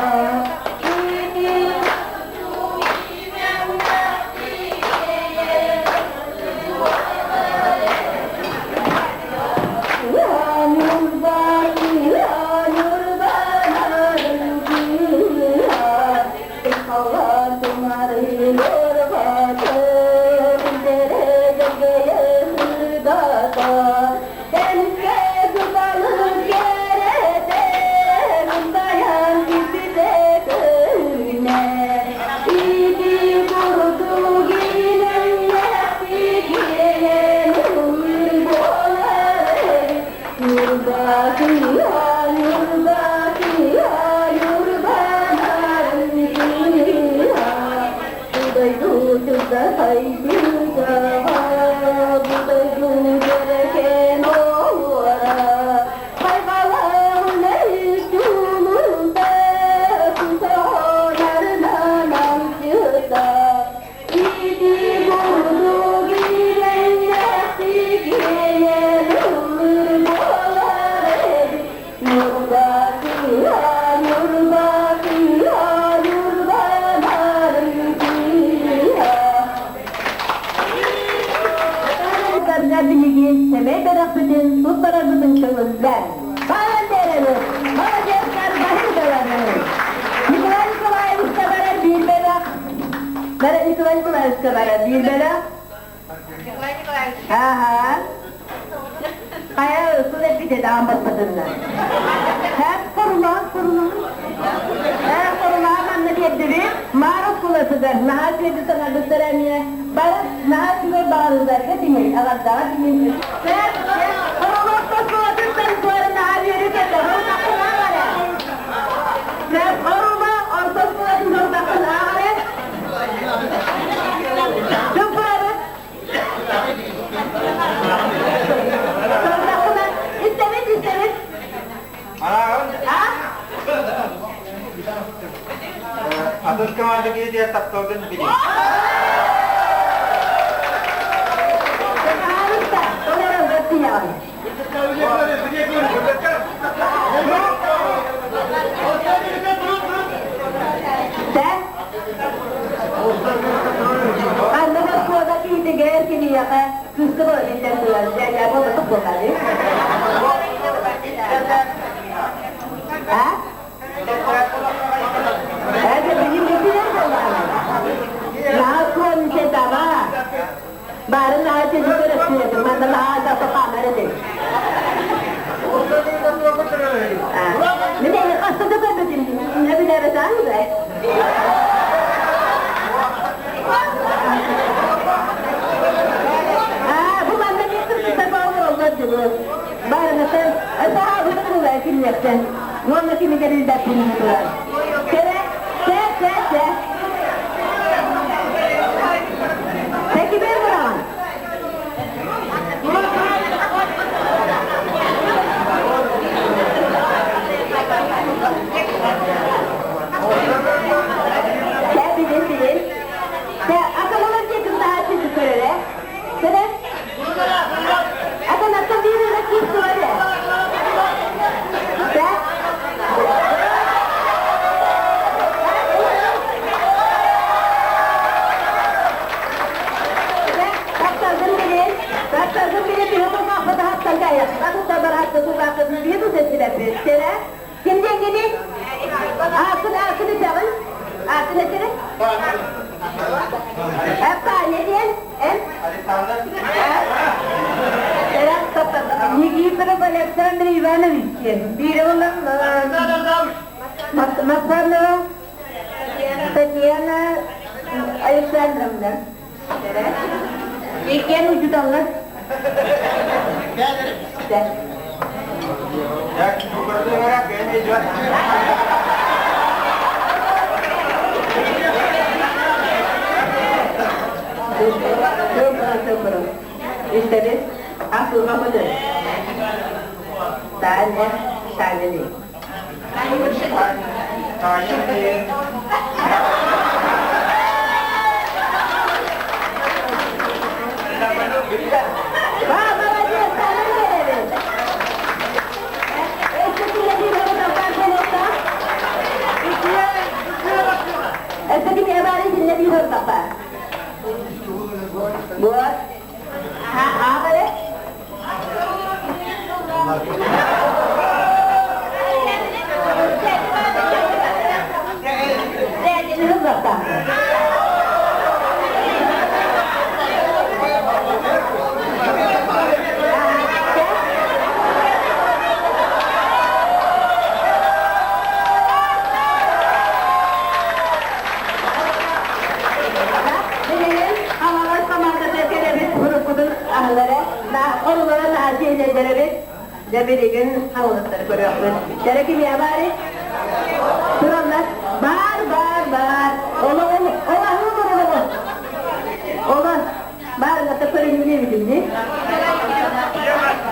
Билигин сэмэй бэлэхпитин туттарарбытын көҥүллээн. Баҕан биэрэбит! Молодецтар баһыыбалары! Николай Николаевичка барар биир бэлэх. Николай Николаевичка барар биир бэлэх. Николай Николаевич. Аха. Хайа, сыл эппитэ даҕан баспатынна. Һэ, хорулаан, хорулаан. Э, хорулаан манна биэрдибит. Маар оскуолатыгар наһаа үчүгэйдик санаабыттара эмиэ. Бары наһаа үчүгэй баҕарыыларга тиҥин, аҕардаҕа тиҥин. Һэ, хорулаах оскуолатыттан туора наһаа үөрүү кэллэ. Хорутаххын ааҕара. Һэ, хорула орто оскуолатын хорутаххын ааҕара. Чуҥкурабыт. Сордаххына, истэбит, истэбит. А? Атын команда киһитигэр тапталгын билин. Пожалуйста, толору гостиняҕын. Sen? Анна оскуола киһитигэр киниэхэ кыыска биллэн турар, дьэ буолбатах буоллаҕа А? Это билим буоллаҕа. Наһаа таба. Бары наһаа чэдиккэ манна наһаа да папамар этэ. Мин эйи хаста да көрбүтүм, не билэбэтэн бе. Бу манна биир кыргыттар бааллар оллар дьылы. Барынатын, саха быттылар кинилэртэн. Уонна кинилэр илбэппин турар. Кэрэ, сэ, сэ, сэ. Ким диэҥҥиний? Ааккын ааккын этэҕин? Ааккын этэҕин? Таня диэн? Эн? Александр. Никифоров Александр Иванович биир оҕолом Масанова Татьяна Александровна. Иккиэн учууталлар. Истэбит. Асылга быды. Таня, Таня ли? Таня ли? Ба, молодец, Таня ли? Өссө кини эбаары итиннэ биир ордохпа. Вот. Ааҕары. Билигин Хаҥалас хамаандата кэлэбит уруккутун аһылара, орулара наһаа сиэнэллэрэбит. Дьэ билигин хаҥаластары көрүөхпүт. Дьэрэ кимиэ баарый? Тураллар. Баар, баар, баар. Оло, оло, оло, оло, оло. Баар, ата көрүннү эбитимни.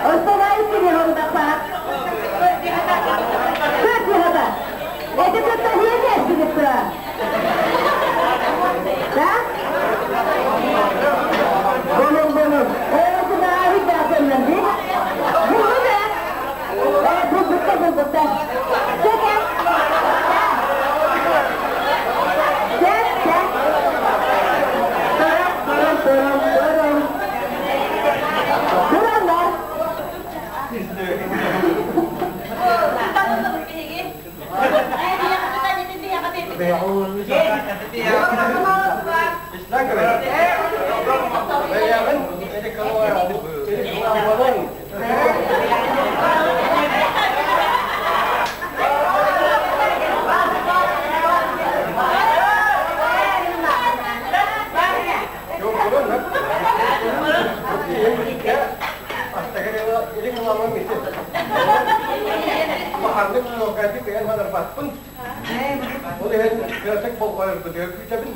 Остолай кини хорудаппа. Көрдү Это как-то Да? Болон болон. Булбутта. Чеке. Чек, чек. Туран, туран, туран, туран. Туранlar. Ол иһин кыратык болҕойоргутугар күүтэбин.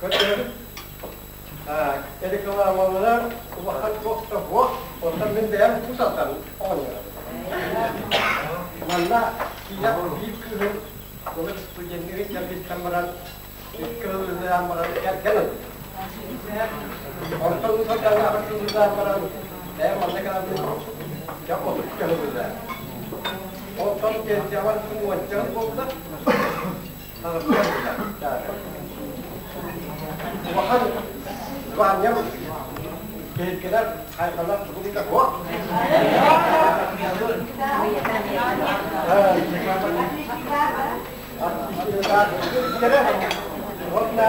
Көрдөрөбүн. Рекламалар улахан туох да суох. Онтон мин бэйэм тус алтан оҕонньорум. Манна киинэ биир кыыһым былыр студенныыр кэлбиттэн баран икки ыллаан баран кэргэн ылбыт. Онтон усатаҥа ыллаан баран бэйэм манна кэлэммин дьэ 30 көһүллээ. Онтон пенсиябар уонча буолла. Улахан званиям киһиргэнэр хайҕанар тугум да суох. Уонна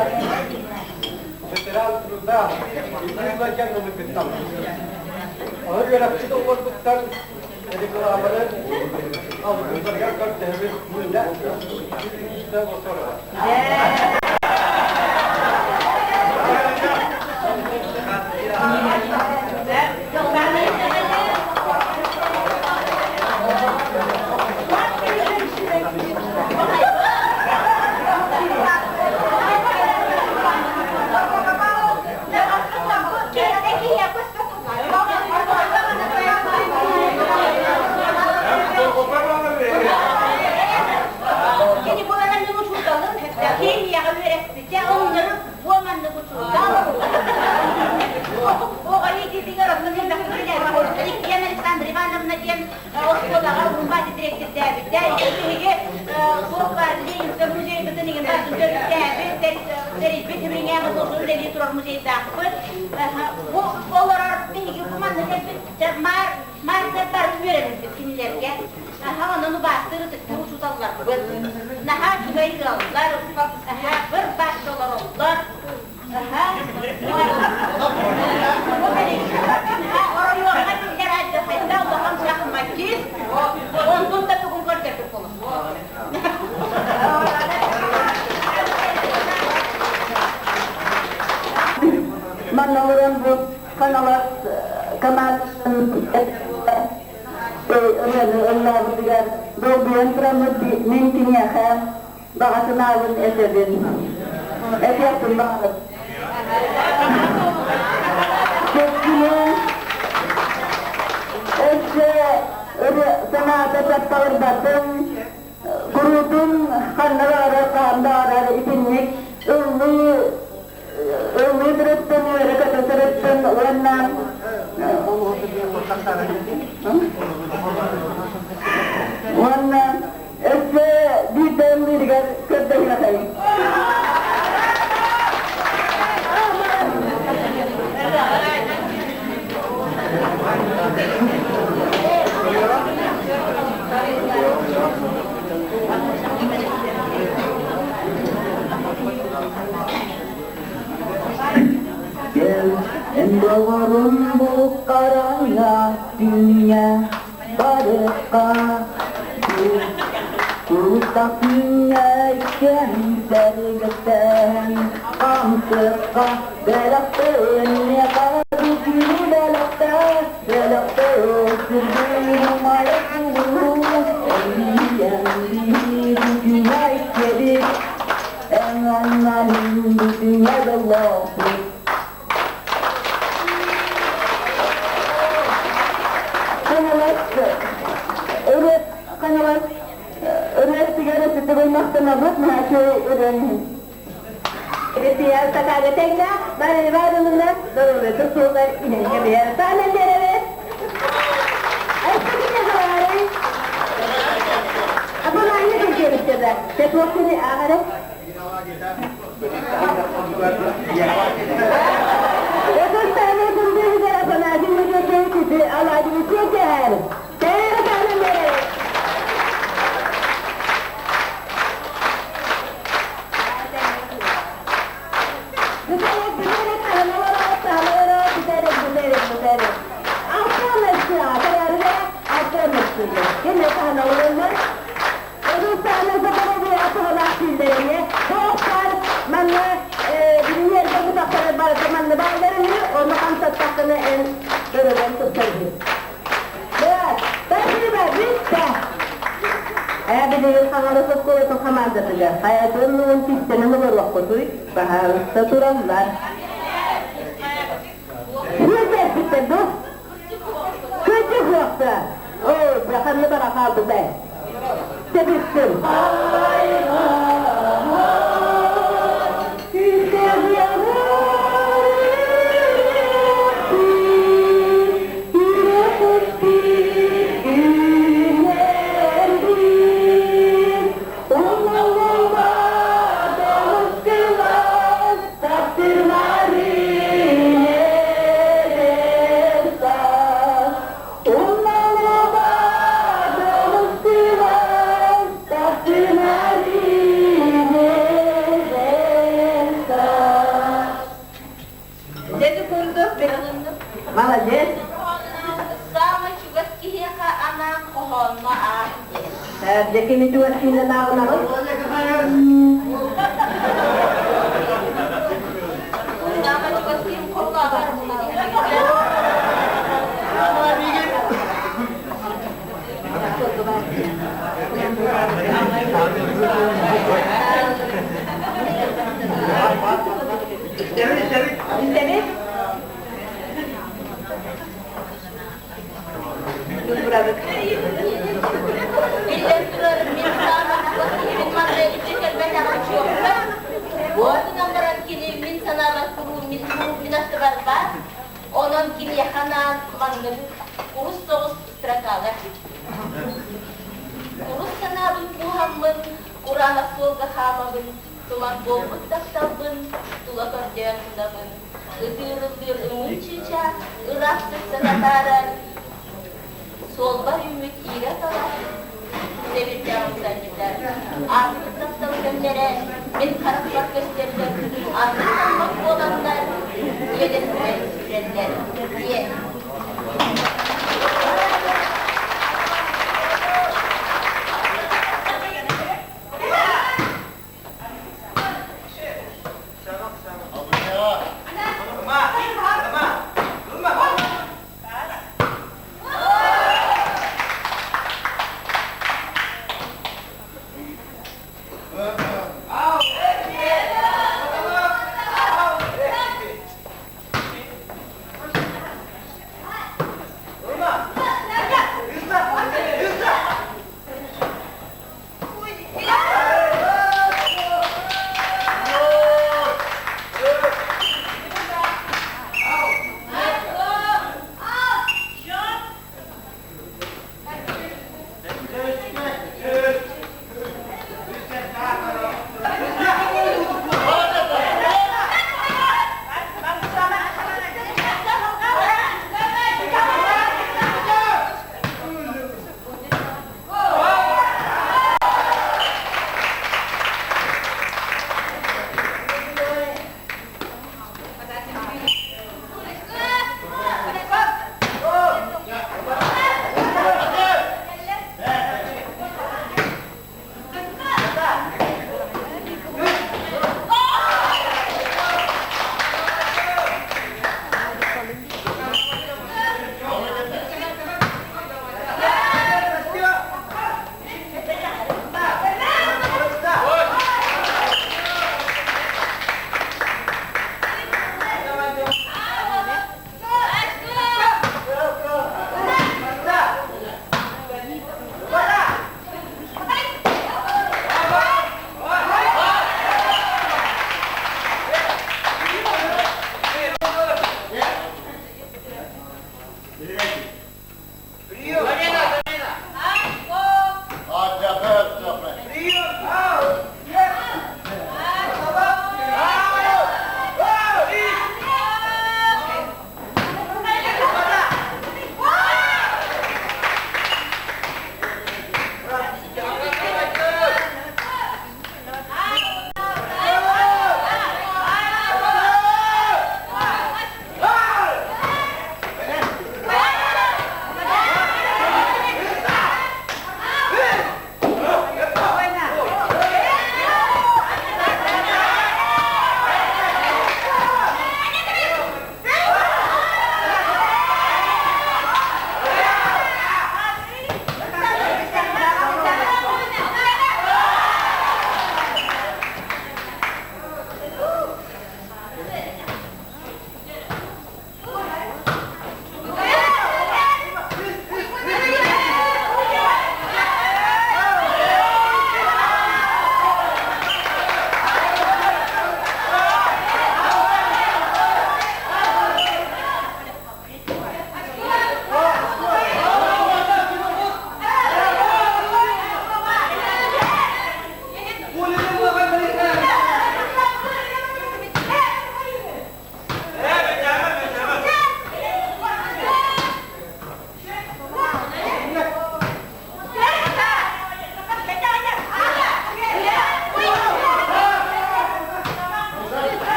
ветеран труда Ильин ылыппыттан. Ону үөрэппит оҕолорбуттан рекламаны алгыстарыгар көрдөһөбүт мунньа истэ олорор. Кини буолан мин учууталым, химияҕа үөрэппитэ, оннору буоманнык учуутал. Оҕо иитиитигэр онно Иккиэн Александра Ивановна диэн оскуолаҕа урбаан дириэктэрдээбитэ. Биһиги суох баар Ленинскэй музейбытын иҥин төрүттээбит, тэрийбит Химриҥээҕи үлэлии турар музейдаахпыт. Бу олорор биһиги оҕолорбут. Наһаа үчүгэй ыаллар, быр-бааччы олороллор. Оройуоҥҥа биллэр алдьархайдаах улахан шахматист, онтун да тугун көрдөрбүт буолуо. Манна олорон бу Хаҥалас командатын ырыаны ыллаабытыгар долгуйан тураммыт мин киниэхэ баҕа санаабын этэбин. Этиэхпин баҕарабын. Кэскилэ өссө санаата тапталырбатын, куруутун ханна баҕарар хаһан баҕарар итинник ыллыы ыллыы сырыттын, үөрэ-көтө сырыттын уонна уонна өссө биирдэ ыллыырыгар көрдөһүөхэй. Кэл, эн доҕорум бу хараҥа түүҥҥэ барыахха Курутах күҥҥэ иккиэн сэргэстэһэн хаамсыахха Бэлэхтэн миэхэ бүгүнү бэлэхтээ Бэлэхтээ сүргүн умайар сулуһу Эргийэн биһиги күнэ иккиэбит Эн бүтүҥэ дьоллоохпут Хаҥалас Хаҥалас ырыа ситигин махтанабыт наһаа ырыан иһин. Репиар такага тэҥнэ Мария Ивановна доруобуйата суоҕар иһэнгэ биэр таанан биэрэбит. Айсакине хараарай. Апалаайна кэлкиэбиттэрэ. Теплохтуни ааҕара. Өтөстәне күндүһүгэр Афанасий Никитич алаадьы киэһэр. Тэйэ таанан биэрэбит. Билигин Хаҥалас оскуолатын хамаандатыгар хайатын уон кистэнэн олоруохпутуй? Баһаалыста тураллар. Күөтээппиттэр дуу? Күөтэ суохта. Оо, ханна бара хаалбытай? Тэбиттим. Дьэ курдук Молодец. Саамай чугас киһиэхэ анаан хоһоонно аах диэн. Дьэ кими чугас киһинэн ааҕынаҕын? Саамай чугас киһим холлообор. Истэбит? Турабыт. Биллэн турар, мин саамай чугас киһибин манна илдьэ кэлбэтэҕим чуолкай. Буотунан баран кини мин санаабар куруук мин куруук мин аттыбар баар. Онон киниэхэ анаан маннык курус соҕус строкалар. Курус санаабын кууһаммын, кураанах суолга хаамабын, туман буолбут тапталбын тула көрдөөн тунабын. Ытыыр-ыллыыр ымыы чыычаах ыраах сырсан атаарар, суолбар үүммүт иирэ талах. ирдэбиллээх ымсанньыта. Ааспыт таптал кэмнэрэ мин харахпар көстөллөр, атын таммах буоланнар иэдэспэр сүүрэллэр диэн.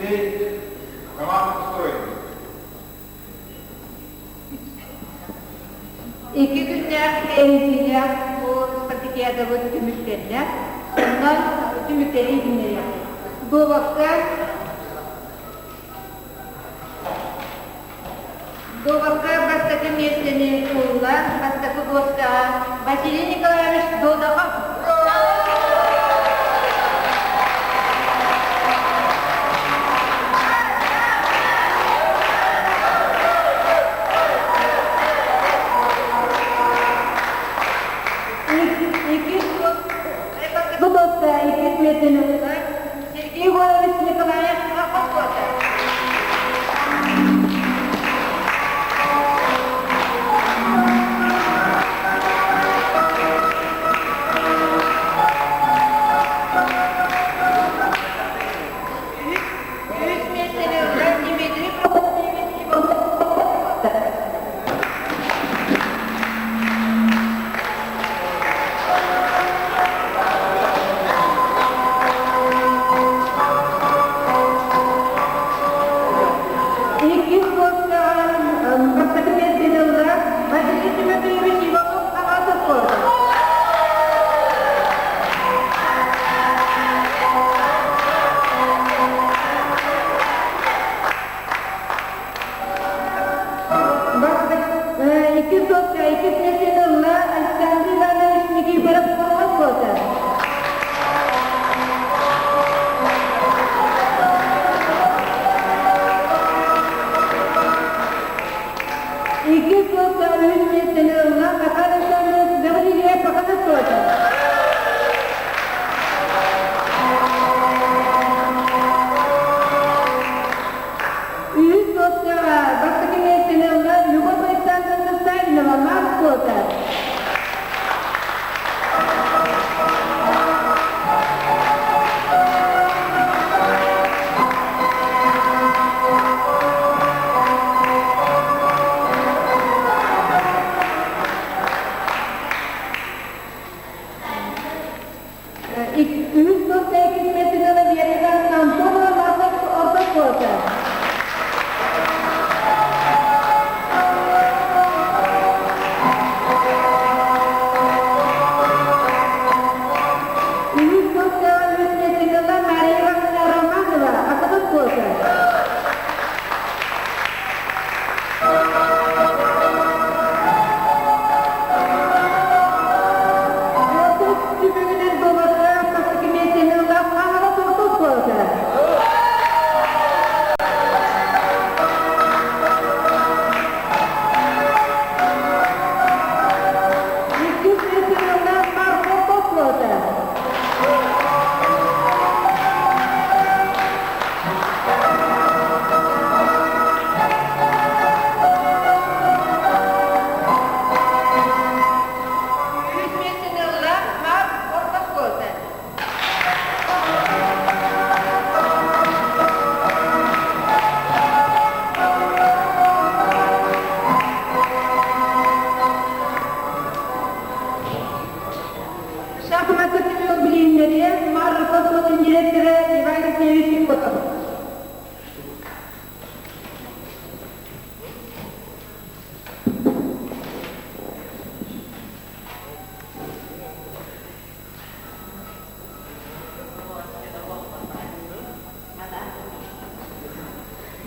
Дмитрий, команда построили. Икки күннээх эрийсиилээх бу спартакиадабыт түмүктэннэ. Онон түмүктэри иһитиннэриэхпит. Дуобакка Дуобакка бастакы миэстэни ылла бастакы дуоскаҕа Василий Николаевич Додохов. Иккис бу дуоска иккис миэстэни ылла Сергей Егорович Николаев Хохотуота. Үс миэстэни ылла Дмитрий Прокопьевич Иванов. Иккис курстаҕа бастакы миэстэни ылла Василий Тимофеевич Иванов аҕата спорда. Иккис суотка иккис миэстэни ылла Александр Иванович Никифоров аҕа спорда. Иккис суотка үһүс миэстэни ылла Макар Александрович Гаврильев Паханов спорда. Үһүс суоттаҕа бастакы миэстэни ылла Любовь Александровна Саввинова Марс суота. Үһүс суотта иккис миэстэни ылла Вера Ивановна Антонова Марс орто суота. Үһүс суоттаҕа үһүс миэстэни ылла Мария Ивановна Романова Акадос суота. Отут түмүгүнэн буолбакка бастакы миэстэни ылла Хаҥалас орто оскуолата. Иккис миэстэни ылла Марк орто оскуолата. Үһүс миэстэни ылла Марк орто оскуолата. Шахматы түмүк билииннэри Марк оскуолатын директора Иван Алексеевич Ипотов.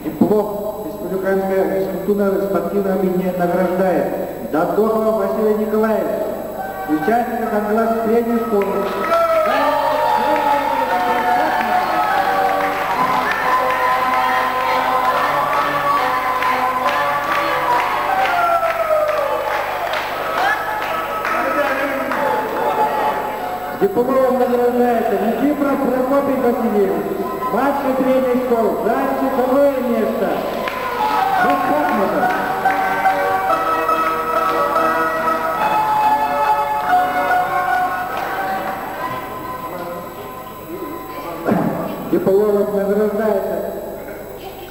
Диплом Республиканское физкультурно-спортивное объединение награждает Додохова Василия Николаевича, участника Хангалас средней школы. Дипломом награждается Никифоров Прокопий Васильевич, младший средней школы, занявший второе место. По шахматам. Дипломом награждается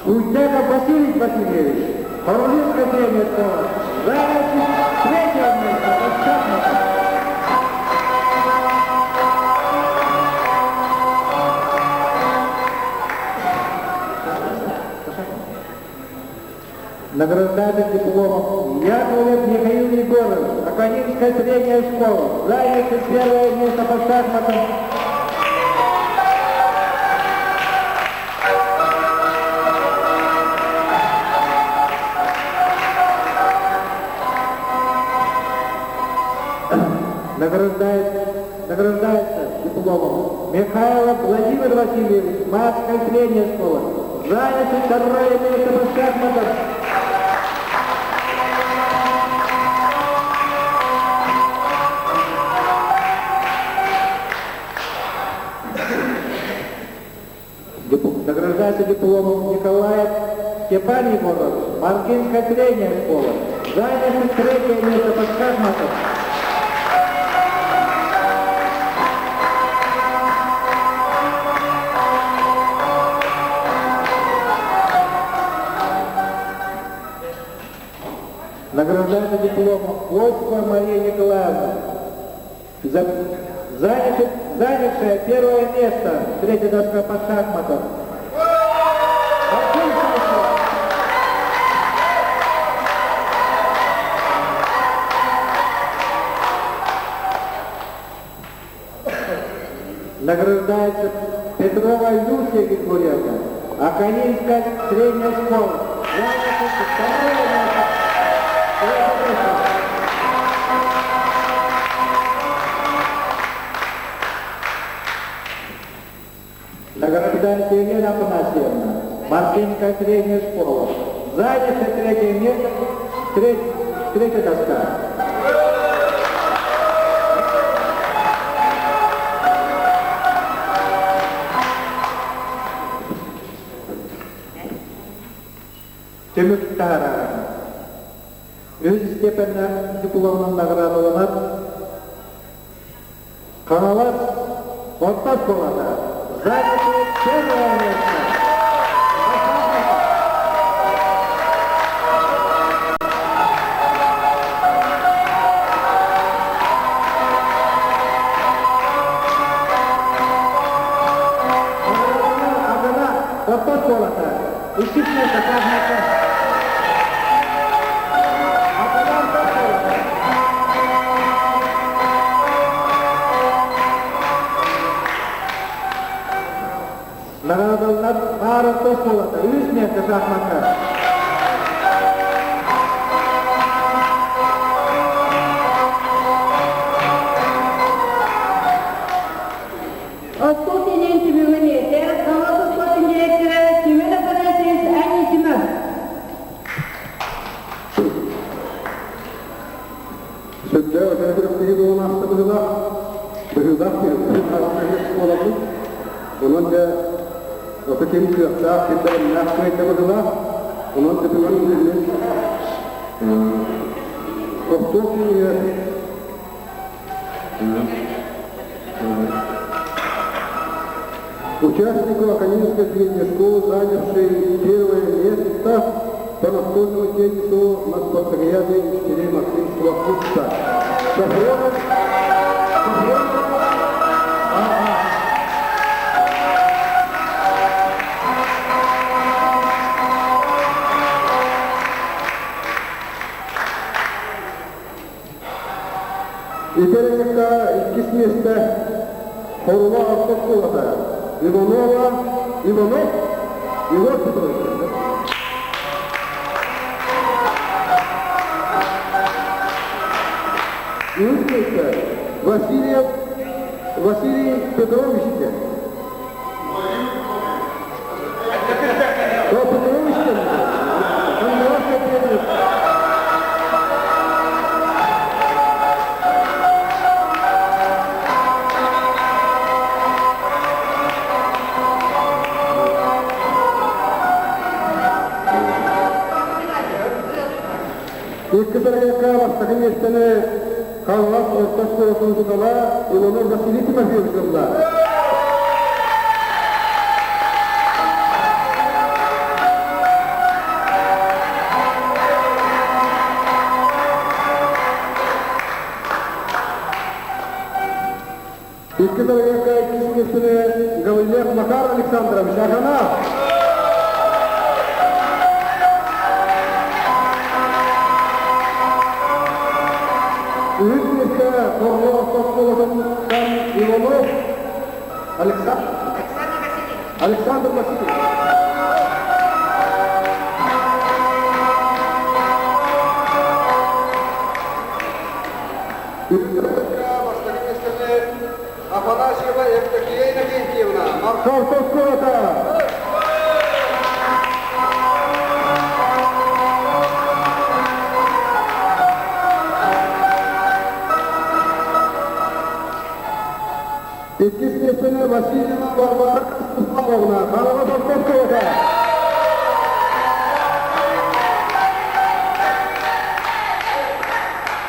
Кутяков Василий Васильевич, Хорлинская средняя школа, занявший третье место по шахматам. Награждается дипломом Яковлев Михаил Егорович, Академическая средняя школа, занявший первое место по шахматам. Награждается, награждается дипломом Михайлов Владимир Васильевич, Майская средняя школа, занятый второе место по шахматам. Награждается дипломом Николаев Степан Егорович, Маргинская средняя школа, занятый третье место по шахматам. Награждается дипломом Осипова Мария Николаевна, за, занявшая, занявшая первое место, третья доска по шахматам. Награждается Петрова Люсия Григорьевна, Аканинская средняя школа. Занявшая второе место. Третье место. Награждается Елена Афанасьевна, Маркинская средняя школа. Занявшая третье место, треть, третья доска. Түмүк таһаарар. Үс степеннээх дипломунан наҕараадаланар Хаҥалас орто оскуолата занятое первое место. Орто оскуолата иккис миэстэ шахмакка. Акана орто оскуолата. Наҕараадаланар Маар орто оскуолата үс миэстэ шахмакка. Оскол синин түмүгүн этэр, Хаҥалас оскуолатын директора Семен Афанасьевич Анисимов. Сүрдээх өтө күрэхтэһии буолан ааста быһыылаах. Быһыылаах буолабыт. Онон дьэ ото ким кыахтаах, ким бэлэмнээх кыайда быһыылаах. Онон бүгүн Охтуох күнүгэр Участнику Академической средней школы, занявшей первое место по настольному теннису на спартакиаде учителей Мартынского курса. Сафронов, Сафронов, А.А. Итэрэнекка иккис миэстэ Хорула орто оскуолата Иванова Иванов Егор Петрович. Үһүс миэстэ Васильев Василий Петрович. Петрович Икки тарыгакка бастакы миэстэни Хаҥалас орто оскуолатын учуутала Иванов Василий Тимофеевич ылла. Икки тарыгакка иккис миэстэни Гаврилев Макар Александрович Ахана. Хорло оскуолатыттан Иванов Александр Васильевич. Бастакы миэстэни Афанасьева Евдокия Иннокентьевна, Мархал оскуолата. Иккис миэстэни Васильева Варвара Ростиславовна, Хараҕа оскуолата.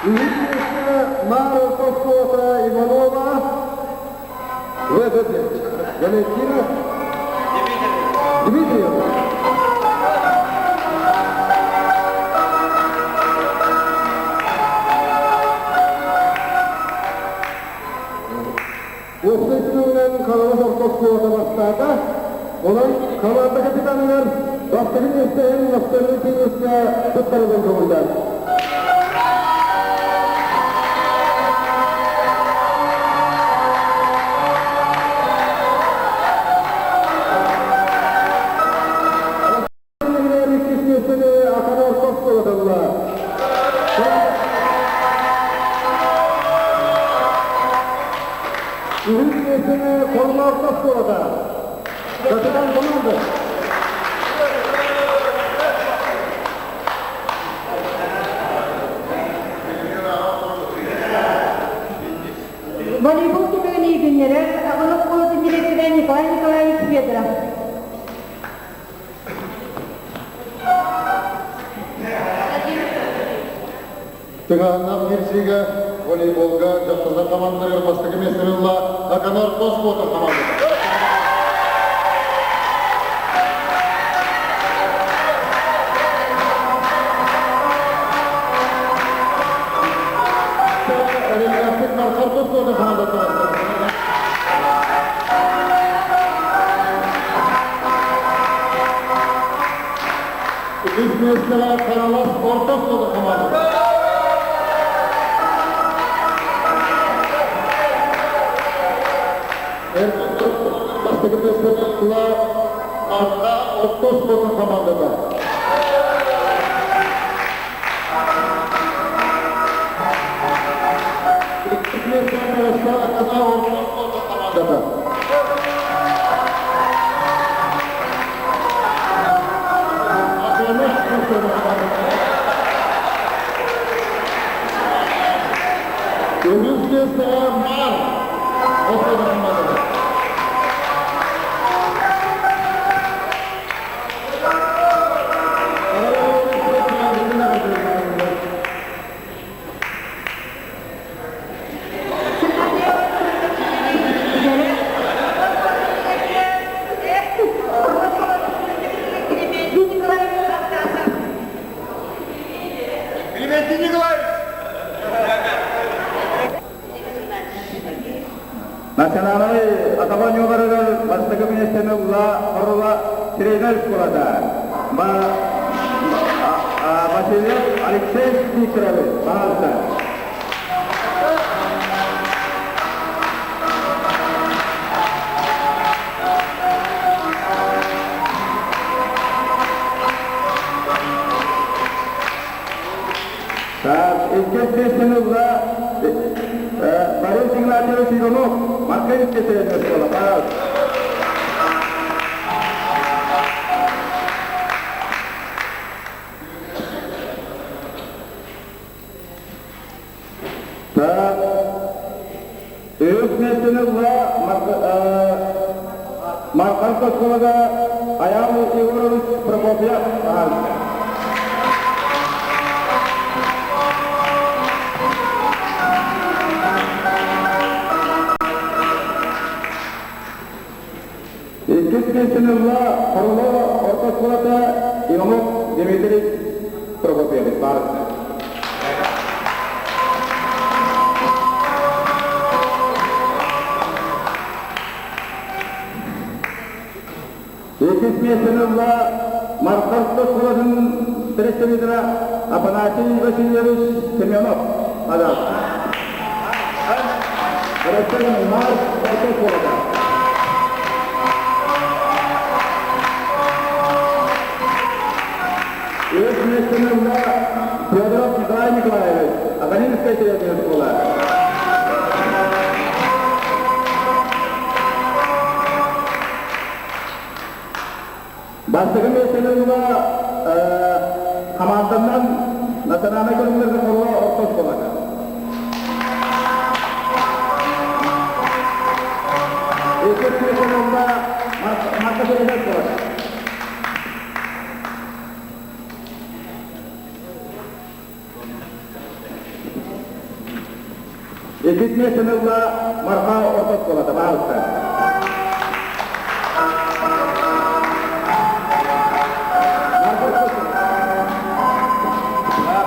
Үһүс миэстэни Мара оскуолата Иванова Валентина Дмитриевна. Уопсай түмүгүнэн Хаҥалас орто оскуолата бастаата. Онон хамаанда капитаныгар бастакы миэстэ иһин настольнай теннискэ туттарыллан көҥүллээх. Иккис миэстэни Акана орто оскуолата ылла. Үһүс миэстэни Хорула орто оскуолата. Капитан команды. Волейбол түмүгүн иһитиннэрэр Аҕын оскуолатын директора Николай Николаевич Федоров. Тыҥааһыннаах киирсиигэ волейболга дьахталлар хамаандаларыгар бастакы миэстэни ылла Аканор Тосботов хамаандата. Эрэллээхтик Мархар Тосботов хамаандата Үс миэстэҕэ Хаҥалас орто оскуола хамаандата. Бастакы миэстэни ылла Марха орто оскуола хамаандата. Иккис миэстэни таҕыста Акана орто оскуола хамаандата. Үһүс миэстэҕэ Маар оскуола хамаандата. Климентий Николаевич! Национальнай атаба ньуоларыгар бастакы миэстэни ылла Хорула тренер школата Васильев Алексей Викторович, пожалуйста. Так, иккис миэстэни ылла Борис Игнатьевич Иванов, Маркевич тренер школа, пожалуйста. Так, үһүс миэстэни ылла Мархан оскуолага Айаал Егорович Прокопьев, пожалуйста. Иккис миэстэни ылла Хорулова орто оскуолата Иванов Дмитрий Прокопьевич, пожалуйста. Иккис миэстэни ылла Марха орто оскуолатын представителя Афанасий Васильевич Семенов, пожалуйста. Расценен Марс орто оскуолата. Үс миэстэни ылла Федоров Николай Николаевич, Академическая средняя школа. Бастакы миэстэни ылла хамаанданнан национальнай көрүҥнэргэ Хорула орто оскуолата. Иккис миэстэни ылла Марка средняя школата. Иккис миэстэни ылла Марха орто оскуолата, баһаалыста.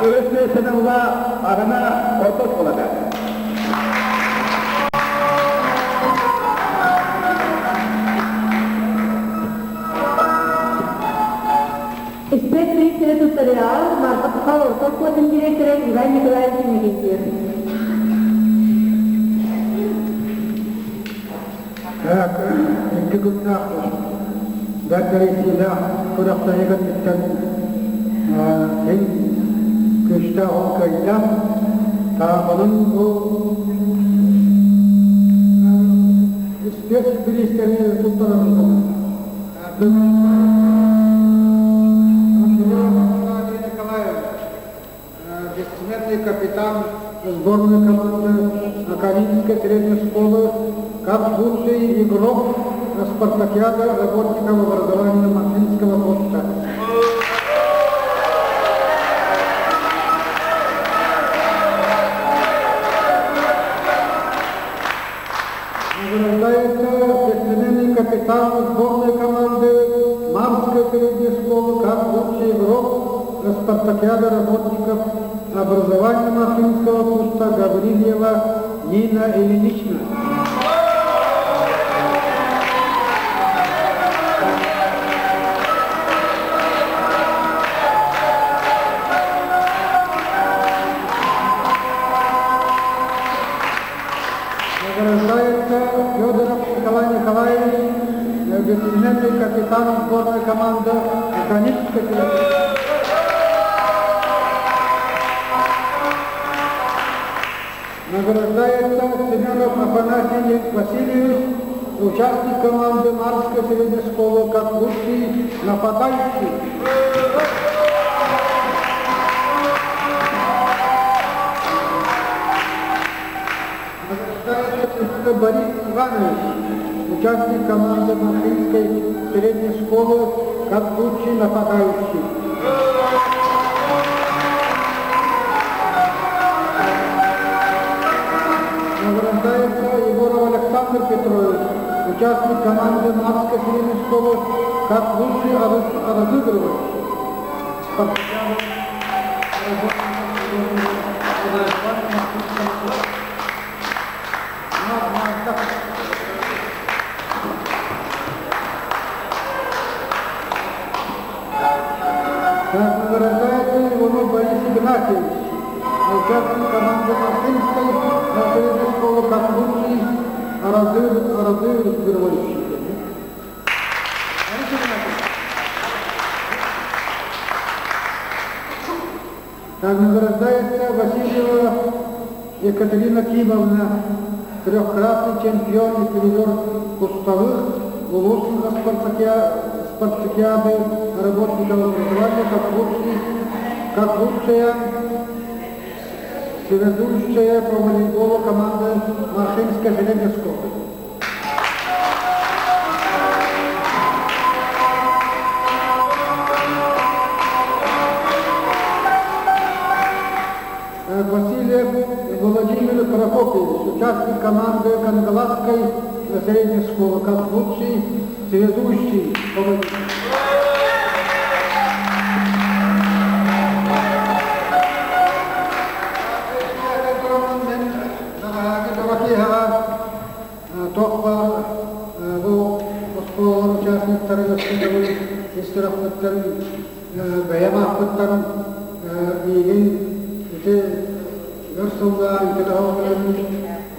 Үһүс миэстэни ылла Аҕана орто оскуолата. Испэт туттарыаҕа Марха орто оскуолатын директора Иван Николаевич Никитин. Так, икки күннээх бэрт күрэхтэһии кэнниттэн ин күүстээх ол кыайда. Таабалын бу испиэс бириистэри туттаран Николаевич, бессменный капитан сборной команды Академической средней школы, как лучший игрок спартакиады работников образования Махинского поста. Награждается бессменный капитан сборной команды Марской средней школы как лучший игрок на спартакиады работников образования Махинского куста Гаврильева Нина Ильинична. Награждается Федоров Николай Николаевич, бессменный капитан сборной команды Механической Награждается Семенов Афанасий Васильевич, участник команды Марской средней школы, как лучший нападающий. Награждается Борис Иванович, участник команды Махинской средней школы, как лучший нападающий. Награждается Егоров Александр Петрович, участник команды Марской средней школы, как лучший разыгрывающий. Так награждается Иванов Борис Игнатьевич, участник команды Мартынской средней школы как лучший разыгрывающий. Так награждается Васильева Екатерина Кимовна, трехкратный чемпион и призер кустовых улусных спартакиады работников образования как лучшая связующая по волейболу команды Маршинской средней школы. Васильев Владимир Прокопьевич, участник команды Кангаласской средней школы, как лучший связующий по волейболу. Истерахпыттан бэйэм ааппыттан миигин ити өр сыллаах ити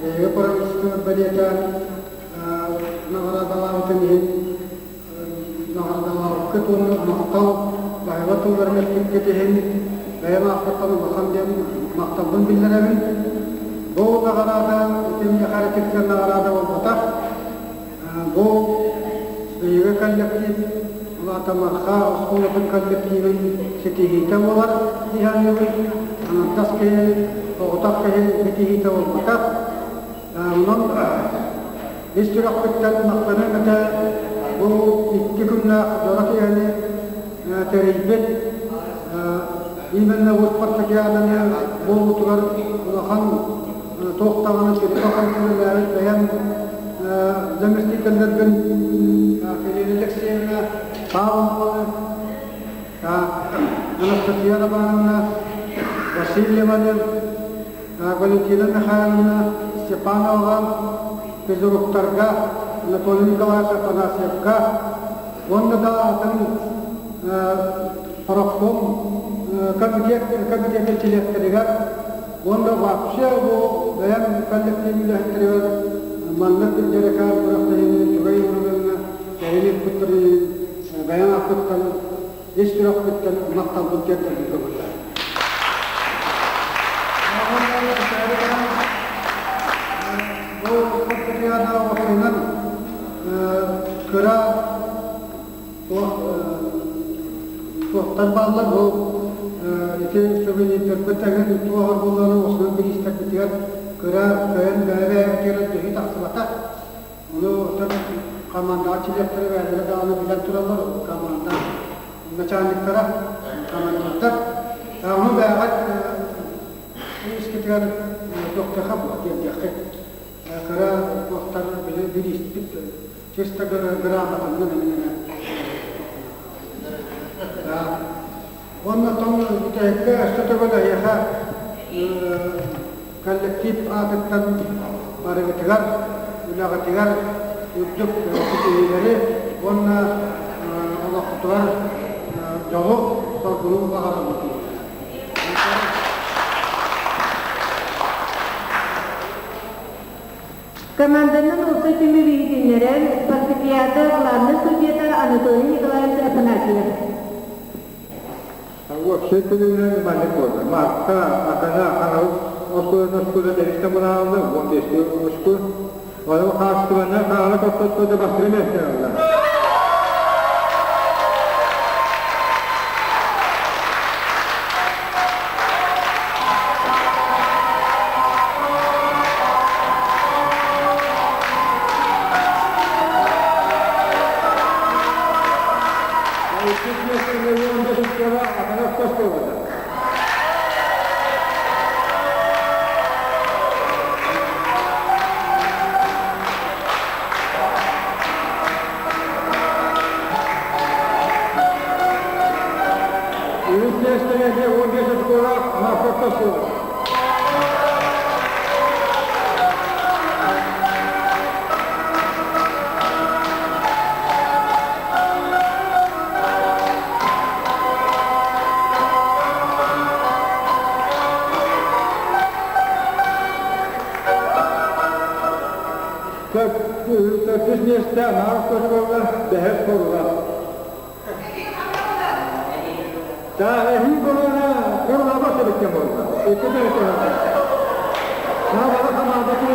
Биһиги правительство бэлиэтээн наҕараадалаабытын иһин наҕараадалаабыккыт уонна махтал баһыйба тылларын эппиккит иһин бэйэм ааппыттан улахан диэн махталбын биллэрэбин. Бу наҕараада ити миэхэ эрэ тиксэр наҕараада буолбатах. Бу биһиги коллектив улаата Марха оскуолатын коллективын ситиһиитэ буолар дии саныыбын. Аҥардас киһи, соҕотох киһи ситиһиитэ буолбатах. Онон ис сүрэхпиттэн махтаныам этэ бу икки күннээх дьоро киэһэни тэрийбит именно бу спартакиаданы буолуутугар улахан туох даҕаны сиргэ үлэлээбит бэйэм заместителлэрбин Кирилл Алексеевна Павлованы, Анастасия Романовна Васильеваны, Валентина Михайловна Степановаҕа, физруктарга Анатолий Николаевич Афанасьевка уонна да атын парохком комитет комитетин чилиэттэригэр уонна вообще бу бэйэм коллектив үлэһиттэригэр маннык дьэрэкээн күрэхтэһиини үчүгэй уровеҥҥа тэрийбиттэрин бэйэм ааппыттан ис сүрэхпиттэн махталбын тиэрдэрбин көҥүллээх. Бу спартакиада уопсайынан кыра туохтар бааллар бу ити сувенирдарбыт эҥин туох буоллаҕына уопсайынан бириистэрбитигэр кыра кыайан бэйэ-бэйэбитигэр өйдөһүү тахсыбата. Ону оттон командаҕа чилиэттэрэ бэйэлэрэ даҕаны билэн тураллар команда начальниктара, командирдар. Ону бэйэҕит искитигэр туохтаха диэххит. Кыра туохтар бирииспит чисто грамотаннан эминэ. Уонна тоҥ бүтэһиккэ өссө төгүл эһиэхэ коллектив аатыттан барыгытыгар, үлэҕитигэр үрдүк ситиһиилэри уонна олоххутугар дьолу, соргуну баҕарабыт. Команданан уопсай түмүк иһитиннэрэр спартакиада главнай судьуйата Анатолий Николаевич Афанасьев. Уопсай түмүгүнэн маннык буолла. Марта, Акана, Хаҥалас оскуолатын оскуола тэрилтэ мунаалла, 15 оскуол. Ону хаачыстыбаннан Хаҥалас ортотугар бастакы миэстэ ылла. Иккис миэстэни 15 очкоҕа Атанас буолбута. Үһүс миэстэни 15 очкоҕа Марков буолбута. Төрдүс миэстэ Марк Кошкова, бэһис Хорула. Эһии болоона Хорула себеккен болла. Екі бөлек Саабала командатын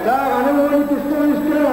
Да, аны оны түстен үстіне.